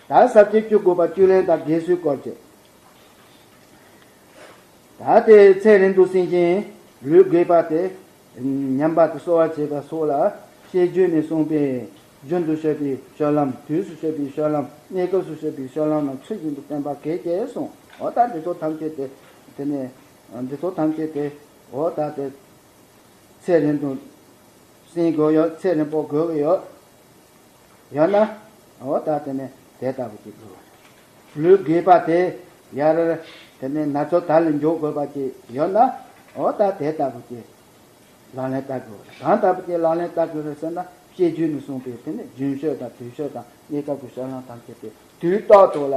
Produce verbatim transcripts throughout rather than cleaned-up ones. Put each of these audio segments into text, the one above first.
ད་ས་བཅད་བཅུ་དགུ་པ་བཅུད་ལེན་དང་དགེ་ཚུལ་སྐོར་བཅས། ད་དེ་ཚེ་རིང་དུ་བསྲིང་ཞིང་ལུས་རྒས་པ་དེ། ཉམས་པ་དེ་གསོ་བར་བྱེད་པ་སོགས་ལ་བཤད་རྒྱུད་ནས་གསུངས་པའི་རྒྱུན་དུ་བཤད་པའི་སྤྱོད་ལམ། དུས་སུ་བཤད་པའི་སྤྱོད་ལམ། གནས་སྐབས་སུ་བཤད་པའི་སྤྱོད་ལམ་རྣམས་ཚུལ་བཞིན་དུ་བསྟེན་པ་གལ་ཆེ་གསུངས། འོ་ད་འདི་ཚོ་ཐམས་ཅད་དེ། དེ་ནས་འདི་ཚོ་ཐམས་ཅད་དེ། འོ་ད་དེ་ཚེ་རིང་དུ་བསྲིང་དགོས་ཡོད། ཚེ་རིང་པོ་དགོས་ཀྱི་ཡོད། ཡོད་ན། འོ་ད་དེ་ནས་དེ་ལྟ་བུ་ཅིག་དགོས། ལུས་རྒས་པ་དེ་ཡར་དེ་ནས་ན་ཚོད་ད་ལས་མགྱོགས་དགོས་པ་ཅིག་ཡོད་ན། འོ་ད་དེ་ལྟ་བུ་ཅིག་ལག་ལེན་བསྟར་དགོས། གང་ལྟ་བུ་ཅིག་ལག་ལེན་བསྟར་དགོས་རེད་ཟེར་ན། བཤད་རྒྱུད་ནས་གསུངས་པའི་དེ་ནས་རྒྱུན་སྤྱོད་དང་དུས་སྤྱོད་དང་གནས་སྐབས་ཀྱི་སྤྱོད་ལམ་ཐམས་ཅད་དེ་དུས་རྟག་ཏུ་ལ་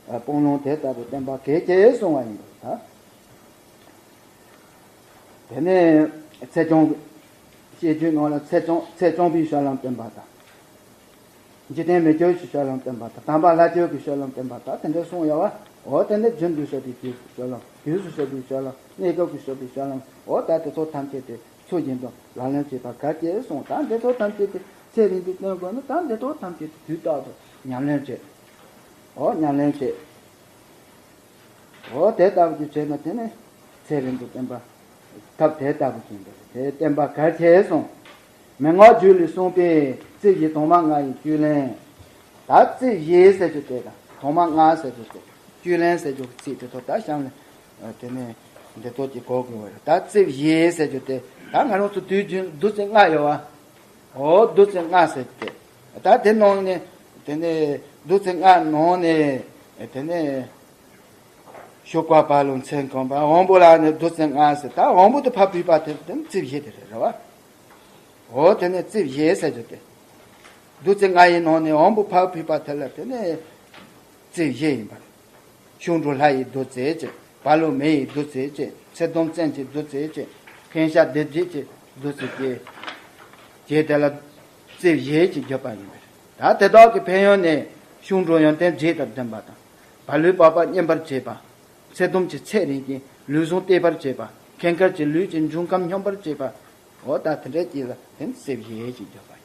སྤང་བླང་དེ་ལྟ་བུ་བསྟེན་པ་གལ་ཆེ་གསུངས་པ་ཡིན་པ་ད། དེ་ནས་ཚེ་སྐྱོང་། བཤད་རྒྱུད་ནང་ལ་ཚེ་སྐྱོང་། ཚེ་སྐྱོང་པའི་སྤྱོད་ལམ་བསྟེན་པ་དང་། འཇིག་རྟེན་མི་སྐྱོ་ཞིང་སྤྱོད་ལམ་བསྟེན་པ་དང་། དམ་པ་ལྷ་སྐྱོང་གི་སྤྱོད་ལམ་བསྟེན་པ་དང་། དེ་འདྲ་གསུངས་ཡོད་པ། འོ་དེ་འདྲ་རྒྱུན་དུ་བཤད་པའི་དུས་སུ་སྤྱོད་ལམ། དུས་སུ་བཤད་པའི་སྤྱོད་ལམ། གནས་སྐབས་ཀྱི་བཤད་པའི་སྤྱོད་ལམ། འོ་ད་དེ་ཚོ་ཐམས་ཅད་དེ་ཚུལ་བཞིན་དུ་ལག་ལེན་བྱེད་པ་གལ་ཆེ་གསུངས། ད་འདི་ཚོ་ཐམས་ཅད་དེ་ཚེ་རིང་དུ་བསྟེན་དགོས་ན། ད་འདི་ཚོ་ཐམས་ཅད་དེ་དུས་རྟག་ཏུ་ཉམས་ལེན་བྱེད། འོ་ཉམས་ལེན་བྱེད། འོ་དེ་ལྟ་བུ་ཅིག་བྱས་ན་དེ་ནི་ཚེ་རིང་དུ་བསྟེན་པ། ཐབས་དེ་ལྟ་བུ་ཅིག་འདུག་དེ་བསྟེན་པ་གལ་ཆེ་གསུངས། མན་ངག་རྒྱུད་ལས་གསུངས་པའི་རྩིབས་བཞི་དྭངས་མ་ལྔ་ཡི་བཅུད་ལེན། ད་རྩིབས་བཞི་ཟེར་རྒྱུ་དེ་དང་དྭངས་མ་ལྔ་ཟེར་རྒྱུ་དེ། བཅུད་ལེན་ཟེར་རྒྱུ་གི་ཚིག་དེ་ཚོ་ད་གཤམ་ལ་དེ་ནི་འདི་ཚོ་གི་གོ་དགོས་པ་རེད། ད་རྩིབས་བཞི་ཟེར་རྒྱུ་དེ་ད་ང་རང་ཚོ་དུས་རྒྱུན་བདུད་རྩི་ལྔ་ཡོད་པ། འོ་བདུད་རྩི་ལྔ་ཟེར་ཏེ། ད་དེ་ནང་ནས་དེ་ནས་བདུད་རྩི་ལྔ་ནང་ནས་དེ་ནས་ཤུག་པ་བ་ལུ་མཚན་གང་པ་དབང་པོ་ལ་ནི་བདུད་རྩི་ལྔ་ཟེར། ད་དབང་པོ་དེ་ཕར་བུད་པ་དེ་དེ་ནི་རྩིབས་བཞི་དེ་རེད། རེད་བ། འོ་དེ་ནས་རྩིབས་བཞི་ཟེར་རྒྱུ་དེ། བདུད་རྩི་ལྔ་ཡི་ནང་ནས་དབང་པོ་ཕར་བུད་པ་དེ་ལ་དེ་ནས་རྩིབས་བཞི་ཡིན་པ་རེད། ཤུག་འགྲོ་ལྷ་ཡི་བདུད་རྩི་བྱས། བ་ལུ་མེ་ཡི་བདུད་རྩི་བྱས། ཚེ་དུམ་བཙན་གྱི་བདུད་རྩི་བྱས། མཁན་ཤཱཀྱ་ལྡེ་བརྒྱད་ཀྱི་བདུད་རྩི་བྱས། བྱས་དེ་ལ་རྩིབས་བཞི་ཅེས་བརྗོད་པ་ཡིན་པས། ད་དེ་དག་གི་ཕན་ཡོན་ནི། ཤུག་འགྲོ་ཡོན་ཏན་བརྒྱད་དང་ལྡན་པ་དང་། བ་ལུའི་པགས་པ་མཉེན་པར་བྱེད་པ། ཚེ་དུམ་གྱི་ཚེ་རིང་ཞིང་ལུས་ཟུངས་བརྟས་པར་བྱེད་པ། ཁེངས་སྐལ་གྱི་ལུས་ཀྱི་འབྱུང་ཁམས་སྙོམས་པར་བྱེད་པ། འོ་ད་དེ་འདྲ་ཅིག་ལ་དེ་ནི་རྩིབས་བཞི་ཅེས་བརྗོད་པ་ཡིན།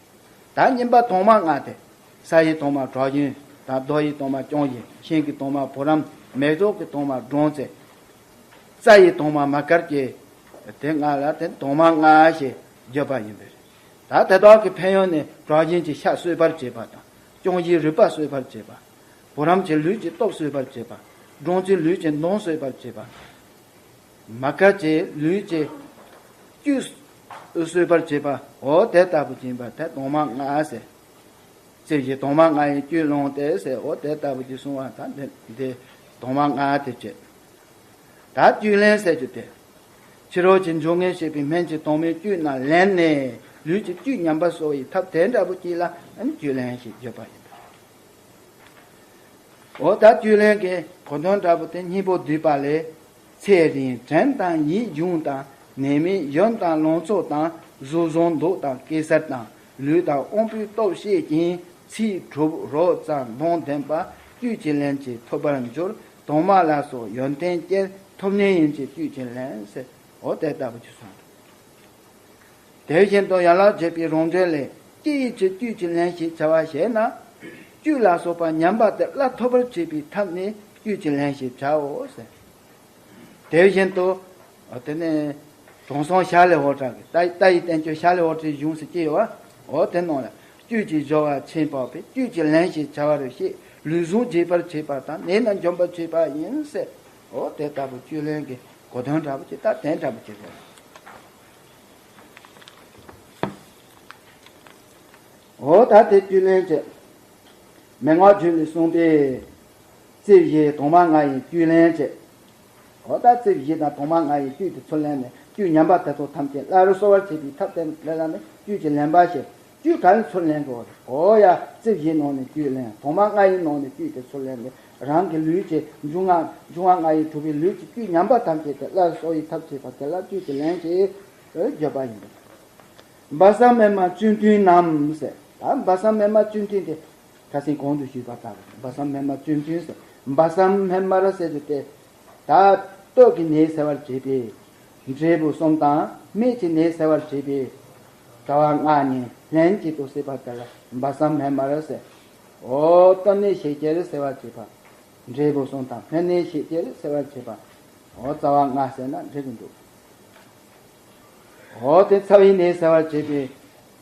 ད་གཉིས་པ་དྭངས་མ་ལྔ་སྟེ། ས་ཡི་དྭངས་མ་གྲོ་ཞིང་དང་། རྡོ་ཡི་དྭངས་མ་ཅོང་ཞི། ཤིང་གི་དྭངས་མ་བུ་རམ། མེ་ཏོག་གི་དྭངས་མ་སྦྲང་རྩི། རྩྭ་ཡི་དྭངས་མ་མ་དཀར་གྱི་དེ་ལྔ་ལ་དེ་དྭངས་མ་ལྔ་ཞེས་བརྗོད་པ་ཡིན་པས། ད་དེ་དག་གི་ཕན་ཡོན་ནི། གྲོ་ཞིང་གི་ཤ་གསོད་པར་བྱེད་པ་དང་། ཅོང་ཞིའི་རུས་པ་གསོད་པར་བྱེད་པ། བུ་རམ་གྱི་ལུས་ཀྱི་སྟོབས་གསོད་པར་བྱེད་པ། སྦྲང་རྩིའི་ལུས་ཀྱི་མདངས་གསོད་པར་བྱེད་པ། མ་དཀར་གྱི་ལུས་ཀྱི་བཅུད་གསོད་པར་བྱེད་པ། འོ་དེ་ལྟ་བུ་ཅིག་ཡིན་པ་དེ་དྭངས་མ་ལྔ་ཟེར། རྩིབས་བཞི་དྭངས་མ་ལྔ་ཡི་བཅུད་ལོངས་ཏེ་ཟེར། འོ་དེ་ལྟ་བུ་ཅིག་གསུངས་པ་ད་འདི་འདི་དྭངས་མ་ལྔ་དེ་བྱེད། ད་བཅུད་ལེན་ཟེར་རྒྱུ་དེ། ཕྱི་རོལ་གྱི་འབྱུང་ལྔས་བྱས་པའི་སྨན་གྱི་དྭངས་མའི་བཅུད་རྣམས་ལེན་ནས་ལུས་ཀྱི་བཅུད་ཉམས་པ་གསོ་བའི་ཐབས་དེ་འདྲ་པོ་ཅིག་ལ་བཅུད་ལེན་ཞེས་བརྗོད་པ་ཡིན། འོ་ད་བཅུད་ལེན་གྱི་གོ་དོན་འདྲ་པོ་དེ་སྙིང་པོ་བསྡུས་པ་ལས། ཚེ་རིང་དྲན་དང་ཡིད་གཞུང་དང་། ནད་མེད་ཡོན་དང་ལང་ཚོ་དང་། གཟུགས་བཟང་མདོག་དང་གེ་སར་དང་། ལུས་དང་དབང་པོའི་སྟོབས་ཤེད་ཅིང་། ཚིག་གྲུབ་རོབ་ཙམ་མདངས་ལྡན་པ། བཅུད་ཀྱི་ལན་ཅིག་ཐོབ་པར་འགྱུར། དྭངས་མ་ལ་སོགས་ཡོན་ཏན་ཅན། ཐོབ་ནི་ཡིན་གྱི་བཅུད་ཀྱི་ལན་ཟེར། འོ་དེ་ལྟ་བུ་ཅིག་གསུངས་འདུག་དེ་བཞིན་དུ་ཡན་ལག་བརྒྱད་པའི་རང་འགྲེལ་ལས། ཅི་ཡིན་གྱི་བཅུད་ཀྱི་ལན་ཞེས་བྱ་བ་ཞེ་ན། བཅུད་ལ་སོགས་པ་ཉམས་པ་དེ་སླར་ཐོབ་པར་བྱེད་པའི་ཐབས་ནི་བཅུད་ཀྱི་ལན་ཞེས་བྱའོ་ཟེར། དེ་བཞིན་དུ། དེ་ནས་དྲང་སྲོང་ཤཱ་ལི་བྷ་དྲ་གི་ལྟ་ལྟ་བའི་བསྟན་བཅོས་ཤཱ་ལི་བྷ་དྲའི་གཞུང་ཟེར་གྱི་ཡོད་པ། འོ་དེ་ནང་ལ། བཅུད་ཀྱི་སྦྱོར་བ་ཕྱིན་པ་པས། བཅུད་ཀྱི་ལན་ཞེས་བྱ་བ་རུ་ཤེས། ལུས་ཟུངས་རྒྱས་པར་བྱེད་པ་དང་། ནད་རྣམས་འཇོམས་པར་བྱེད་པ་ཡིན་ཟེར། འོ་དེ་ལྟ་བུ་བཅུད་ལེན་གྱི་གོ་དོན་འདྲ་པོ་ཅིག་ད་དེ་འདྲ་པོ་ཅིག་རེད། འོ་ད་དེ་བཅུད་ལེན་བྱེད། མན་ངག་རྒྱུད་ལས་གསུངས་པའི་རྩིབས་བཞི་དྭངས་མ་ལྔ་ཡི་བཅུད་ལེན་བྱེད། འོ་ད་རྩིབས་བཞི་དང་དྭངས་མ་ལྔ་ཡི་བཅུད་དེ་ཚུར་ལེན་ནས། བཅུད་ཉམས་པ་དེ་ཚོ་ཐམས་ཅད་སླར་གསོ་བར་བྱེད་པའི་ཐབས་དེ་ལ་ནི་བཅུད་ཀྱི་ལེན་པ་ཞེས། བཅུད་གང་ཚུར་ལེན་དགོས། འོ་ཡ། རྩིབས་བཞིའི་ནང་ནས་བཅུད་ལེན། དྭངས་མ་ལྔ་ཡི་ནང་ནས་བཅུད་དེ་ཚུར་ལེན་ནས། རང་གི་ལུས་ཀྱི་འབྱུང་ལྔ། འབྱུང་བ་ལྔ་ཡིས་གྲུབ་པའི་ལུས་ཀྱི་བཅུད་ཉམས་པ་ཐམས་ཅད་དེ་སླར་གསོ་བའི་ཐབས་བྱེད་པ་དེ་ལ་བཅུད་ཀྱི་ལན་ཞེས་བརྗོད་པ་ཡིན། སྦ་གསང་སྨན་མ་བཅུད་མཐུན་རྣམས་ཟེར། ད་སྦ་གསང་སྨན་མ་བཅུད་མཐུན་དེ་ཁ་སང་གོང་དུ་ཞུས་པ་ལྟར། སྦ་གསང་སྨན་མ་བཅུད་མཐུན་ཟེར། སྦ་གསང་སྨན་མར་ཟེར་རྒྱུ་དེ། ད་སྟོད་ཀྱི་ནད་སེལ་བར་བྱེད་པའི་འབྲས་བུ་གསུམ་དང་། སྨད་ཀྱི་ནད་སེལ་བར་བྱེད་པའི་དྲ་བ་ལྔ་གཉིས་ལྷན་ཅིག་ཏུ་བསྲེས་པ་དེ་ལ་སྦ་གསང་སྨན་མར་ཟེར། འོ་སྟོབས་ནི་ཤེས་བྱེད་ཟེར་བར་བྱེད་པ། འབྲས་བུ་གསུམ་དང་སྨན་ནི་ཤེས་བྱེད་ཟེར་བར་བྱེད་པ། འོ་རྩ་བ་ལྔ་ཟེར་ན་འགྲིག་གི་འདུག་འོ་དེ་ཚ་བའི་ནད་སེལ་བར་བྱེད་པའི་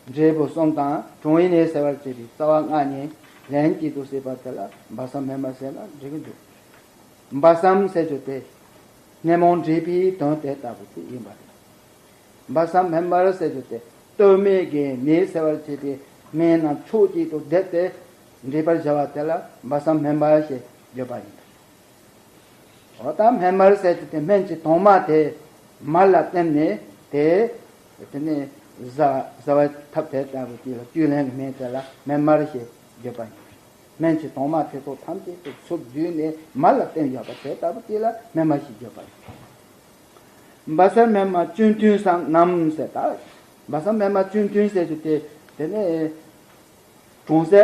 འབྲས་བུ་གསུམ་དང་གྲང་བའི་ནད་སེལ་བར་བྱེད་པའི་རྩ་བ་ལྔ་གཉིས་ལྷན་ཅིག་ཏུ་བསྲེས་པ་དེ་ལ་སྦ་གསང་སྨན་མར་ཟེར་ན་འགྲིག་གི་འདུག་སྦ་གསང་ཟེར་རྒྱུ་དེ་ནད་མུག་འདྲེས་པའི་དོན་དེ་ལྟ་བུ་དེ་ཡིན་པ་རེད། སྦ་གསང་སྨན་མར་ཟེར་རྒྱུ་དེ་སྟོད་སྨད་ཀྱི་ནད་སེལ་བར་བྱེད་པའི་སྨན་རྣམས་ཕྱོགས་གཅིག་ཏུ་བསྡེབས་ཏེ་འདྲེས་པར་བྱ་བ་དེ་ལ་སྦ་གསང་སྨན་མར་ཞེས་བརྗོད་པ་ཡིན། འོ་ད་སྨན་མར་ཟེར་རྒྱུ་དེ་སྨན་གྱི་དྭངས་མ་དེ་མར་ལ་བསྟིམ་ནས་དེ་དེ་ནས་བཟའ་བཟའ་བའི་ཐབས་དེ་ལྟ་བུ་དེ་ལ་བཅུད་ལེན་གྱི་སྨན་དེ་ལ་སྨན་མར་ཞེས་བརྗོད་པ་ཡིན། སྨན་གྱི་དྭངས་མ་དེ་ཚོ་ཐམས་ཅད་དུ་ཚུར་བསྡུས་ནས་མར་ལ་བསྟིམ་ཡོད་པ་དེ་ལྟ་བུ་དེ་ལ་སྨན་མར་ཞེས་བརྗོད་པ་ཡིན། སྦ་གསང་སྨན་མར་བཅུད་མཐུན་བསམ་རྣམས་ཟེར། ད་སྦ་གསང་སྨན་མར་བཅུད་མཐུན་ཟེར་རྒྱུ་དེ་དེ་ནས་གྲང་ཟས་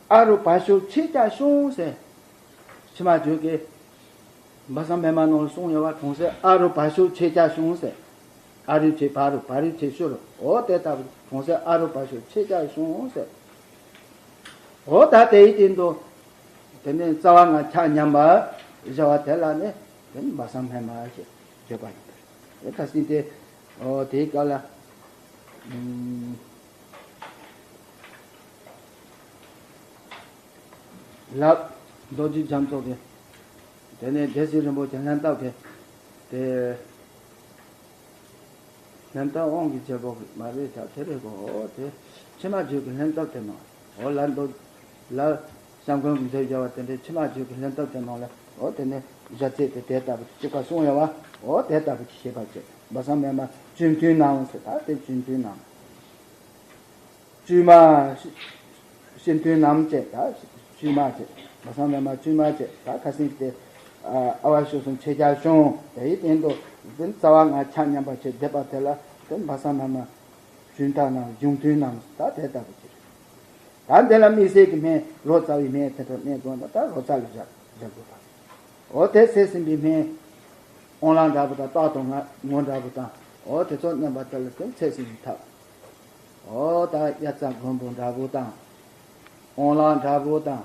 ཨ་རུ་བ་ཤུ་ཆེ་ཀྱང་ཤོང་ཟེར། ཕྱི་མ་བརྗོད་ཀྱི་སྦ་གསང་སྨན་མར་ནང་ལ་གསུངས་ཡོད་པ། གྲང་ཟས་ཨ་རུ་བ་ཤུ་ཆེ་ཀྱང་ཤོང་ཟེར། ཨ་རུ་ཆེ་བ་རུ་བ་རུ་ཆེ་ཤུ་རུ། འོ་དེ་ལྟ་བུ་གྲང་ཟས་ཨ་རུ་བ་ཤུ་ཆེ་ཀྱང་ཤོང་ཟེར། འོ་ད་དེའི་སྟེང་དུ་དེ་ནས་རྩ་བ་ལྔ་ཆ་མཉམ་པར་བཞག་པ་དེ་ལ་ནི་དེ་ནི་སྦ་གསང་སྨན་མར་ཞེས་བརྗོད་པ་ཡིན་པས། དེ་ཁ་སྲིད་དེ་འོ་དེའི་སྐབས་ལ་ཨུམ་ལགས་རྡོ་རྗེ་རྒྱ་མཚོ་གིས་དེ་ནས་སྡེ་སྲིད་རིན་པོ་ཆེ་ལྷན་ཐབས་ཀྱིས་དེ། ལྷན་ཐབས་དབང་གི་བྱེད་པོ་མ་རེད་ད། དེ་རེད་གོ། འོ་དེ་ཕྱི་མ་བརྗོད་ཀྱི་ལྷན་ཐབས་དེ་ནང་འོ་ལ་མདོ་ལ་བྱམས་མགོན་གྱི་མཛད་བྱ་བ་དེ་འདྲའི་ཕྱི་མ་བརྗོད་ཀྱི་ལྷན་ཐབས་དེ་ནང་ལ་འོ་དེ་ནས་བཞག་ཚད་དེ་དེ་ལྟ་བུ་གཅིག་པ་གསུངས་ཡོད་པ། འོ་དེ་ལྟ་བུ་ཞེས་པ་བྱེད། སྦ་གསང་སྨན་མར་བཅུད་མཐུན་རྣམས་ཟེར། ད་དེ་བཅུད་མཐུན་རྣམས། བཅོས་མ་ཤེས་མཐུན་རྣམས་བཅས། ད་བཅོས་མ་བཅས། སྦ་གསང་སྨན་མར་བཅོས་མ་བཅས། ད་ཁ་སེང་དེ་ཨ་བ་ཤུ་གསུམ་ཆེ་ཀྱང་ཤོང་། དེའི་སྟེང་དུ་དེ་རྩ་བ་ལྔ་ཆ་མཉམ་པ་བྱས་བསྡེབས་པ་དེ་ལ་དེ་སྦ་གསང་སྨན་མར་བཅོས་མཐའ་རྣམས་གཞུང་མཐུན་རྣམས། ད་དེ་ལྟ་བུ་ཅིག་རེད། ད་འདི་ལ་དམིགས་བསལ་གྱི་སྨན་རོ་རྩ་བའི་སྨན་དེ་འདྲ་སྨན་དགོས་ན་ད་རོ་རྩ་ལ་བཞག་བཞག་དགོས་པ། འོ་དེ་ཚེ་ཟིན་པའི་སྨན་དབང་ལ་འདྲ་པོ་དང་རྟགས་དང་ངོ་འདྲ་པོ་དང་། འོ་དེ་ཚོ་མནན་པ་དེ་ལ་དེ་ཚེ་ཟིན་པའི་ཐབས། འོ་ད་དབྱར་རྩྭ་དགུན་འབུ་འདྲ་པོ་དང་། དབང་ལ་འདྲ་པོ་དང་།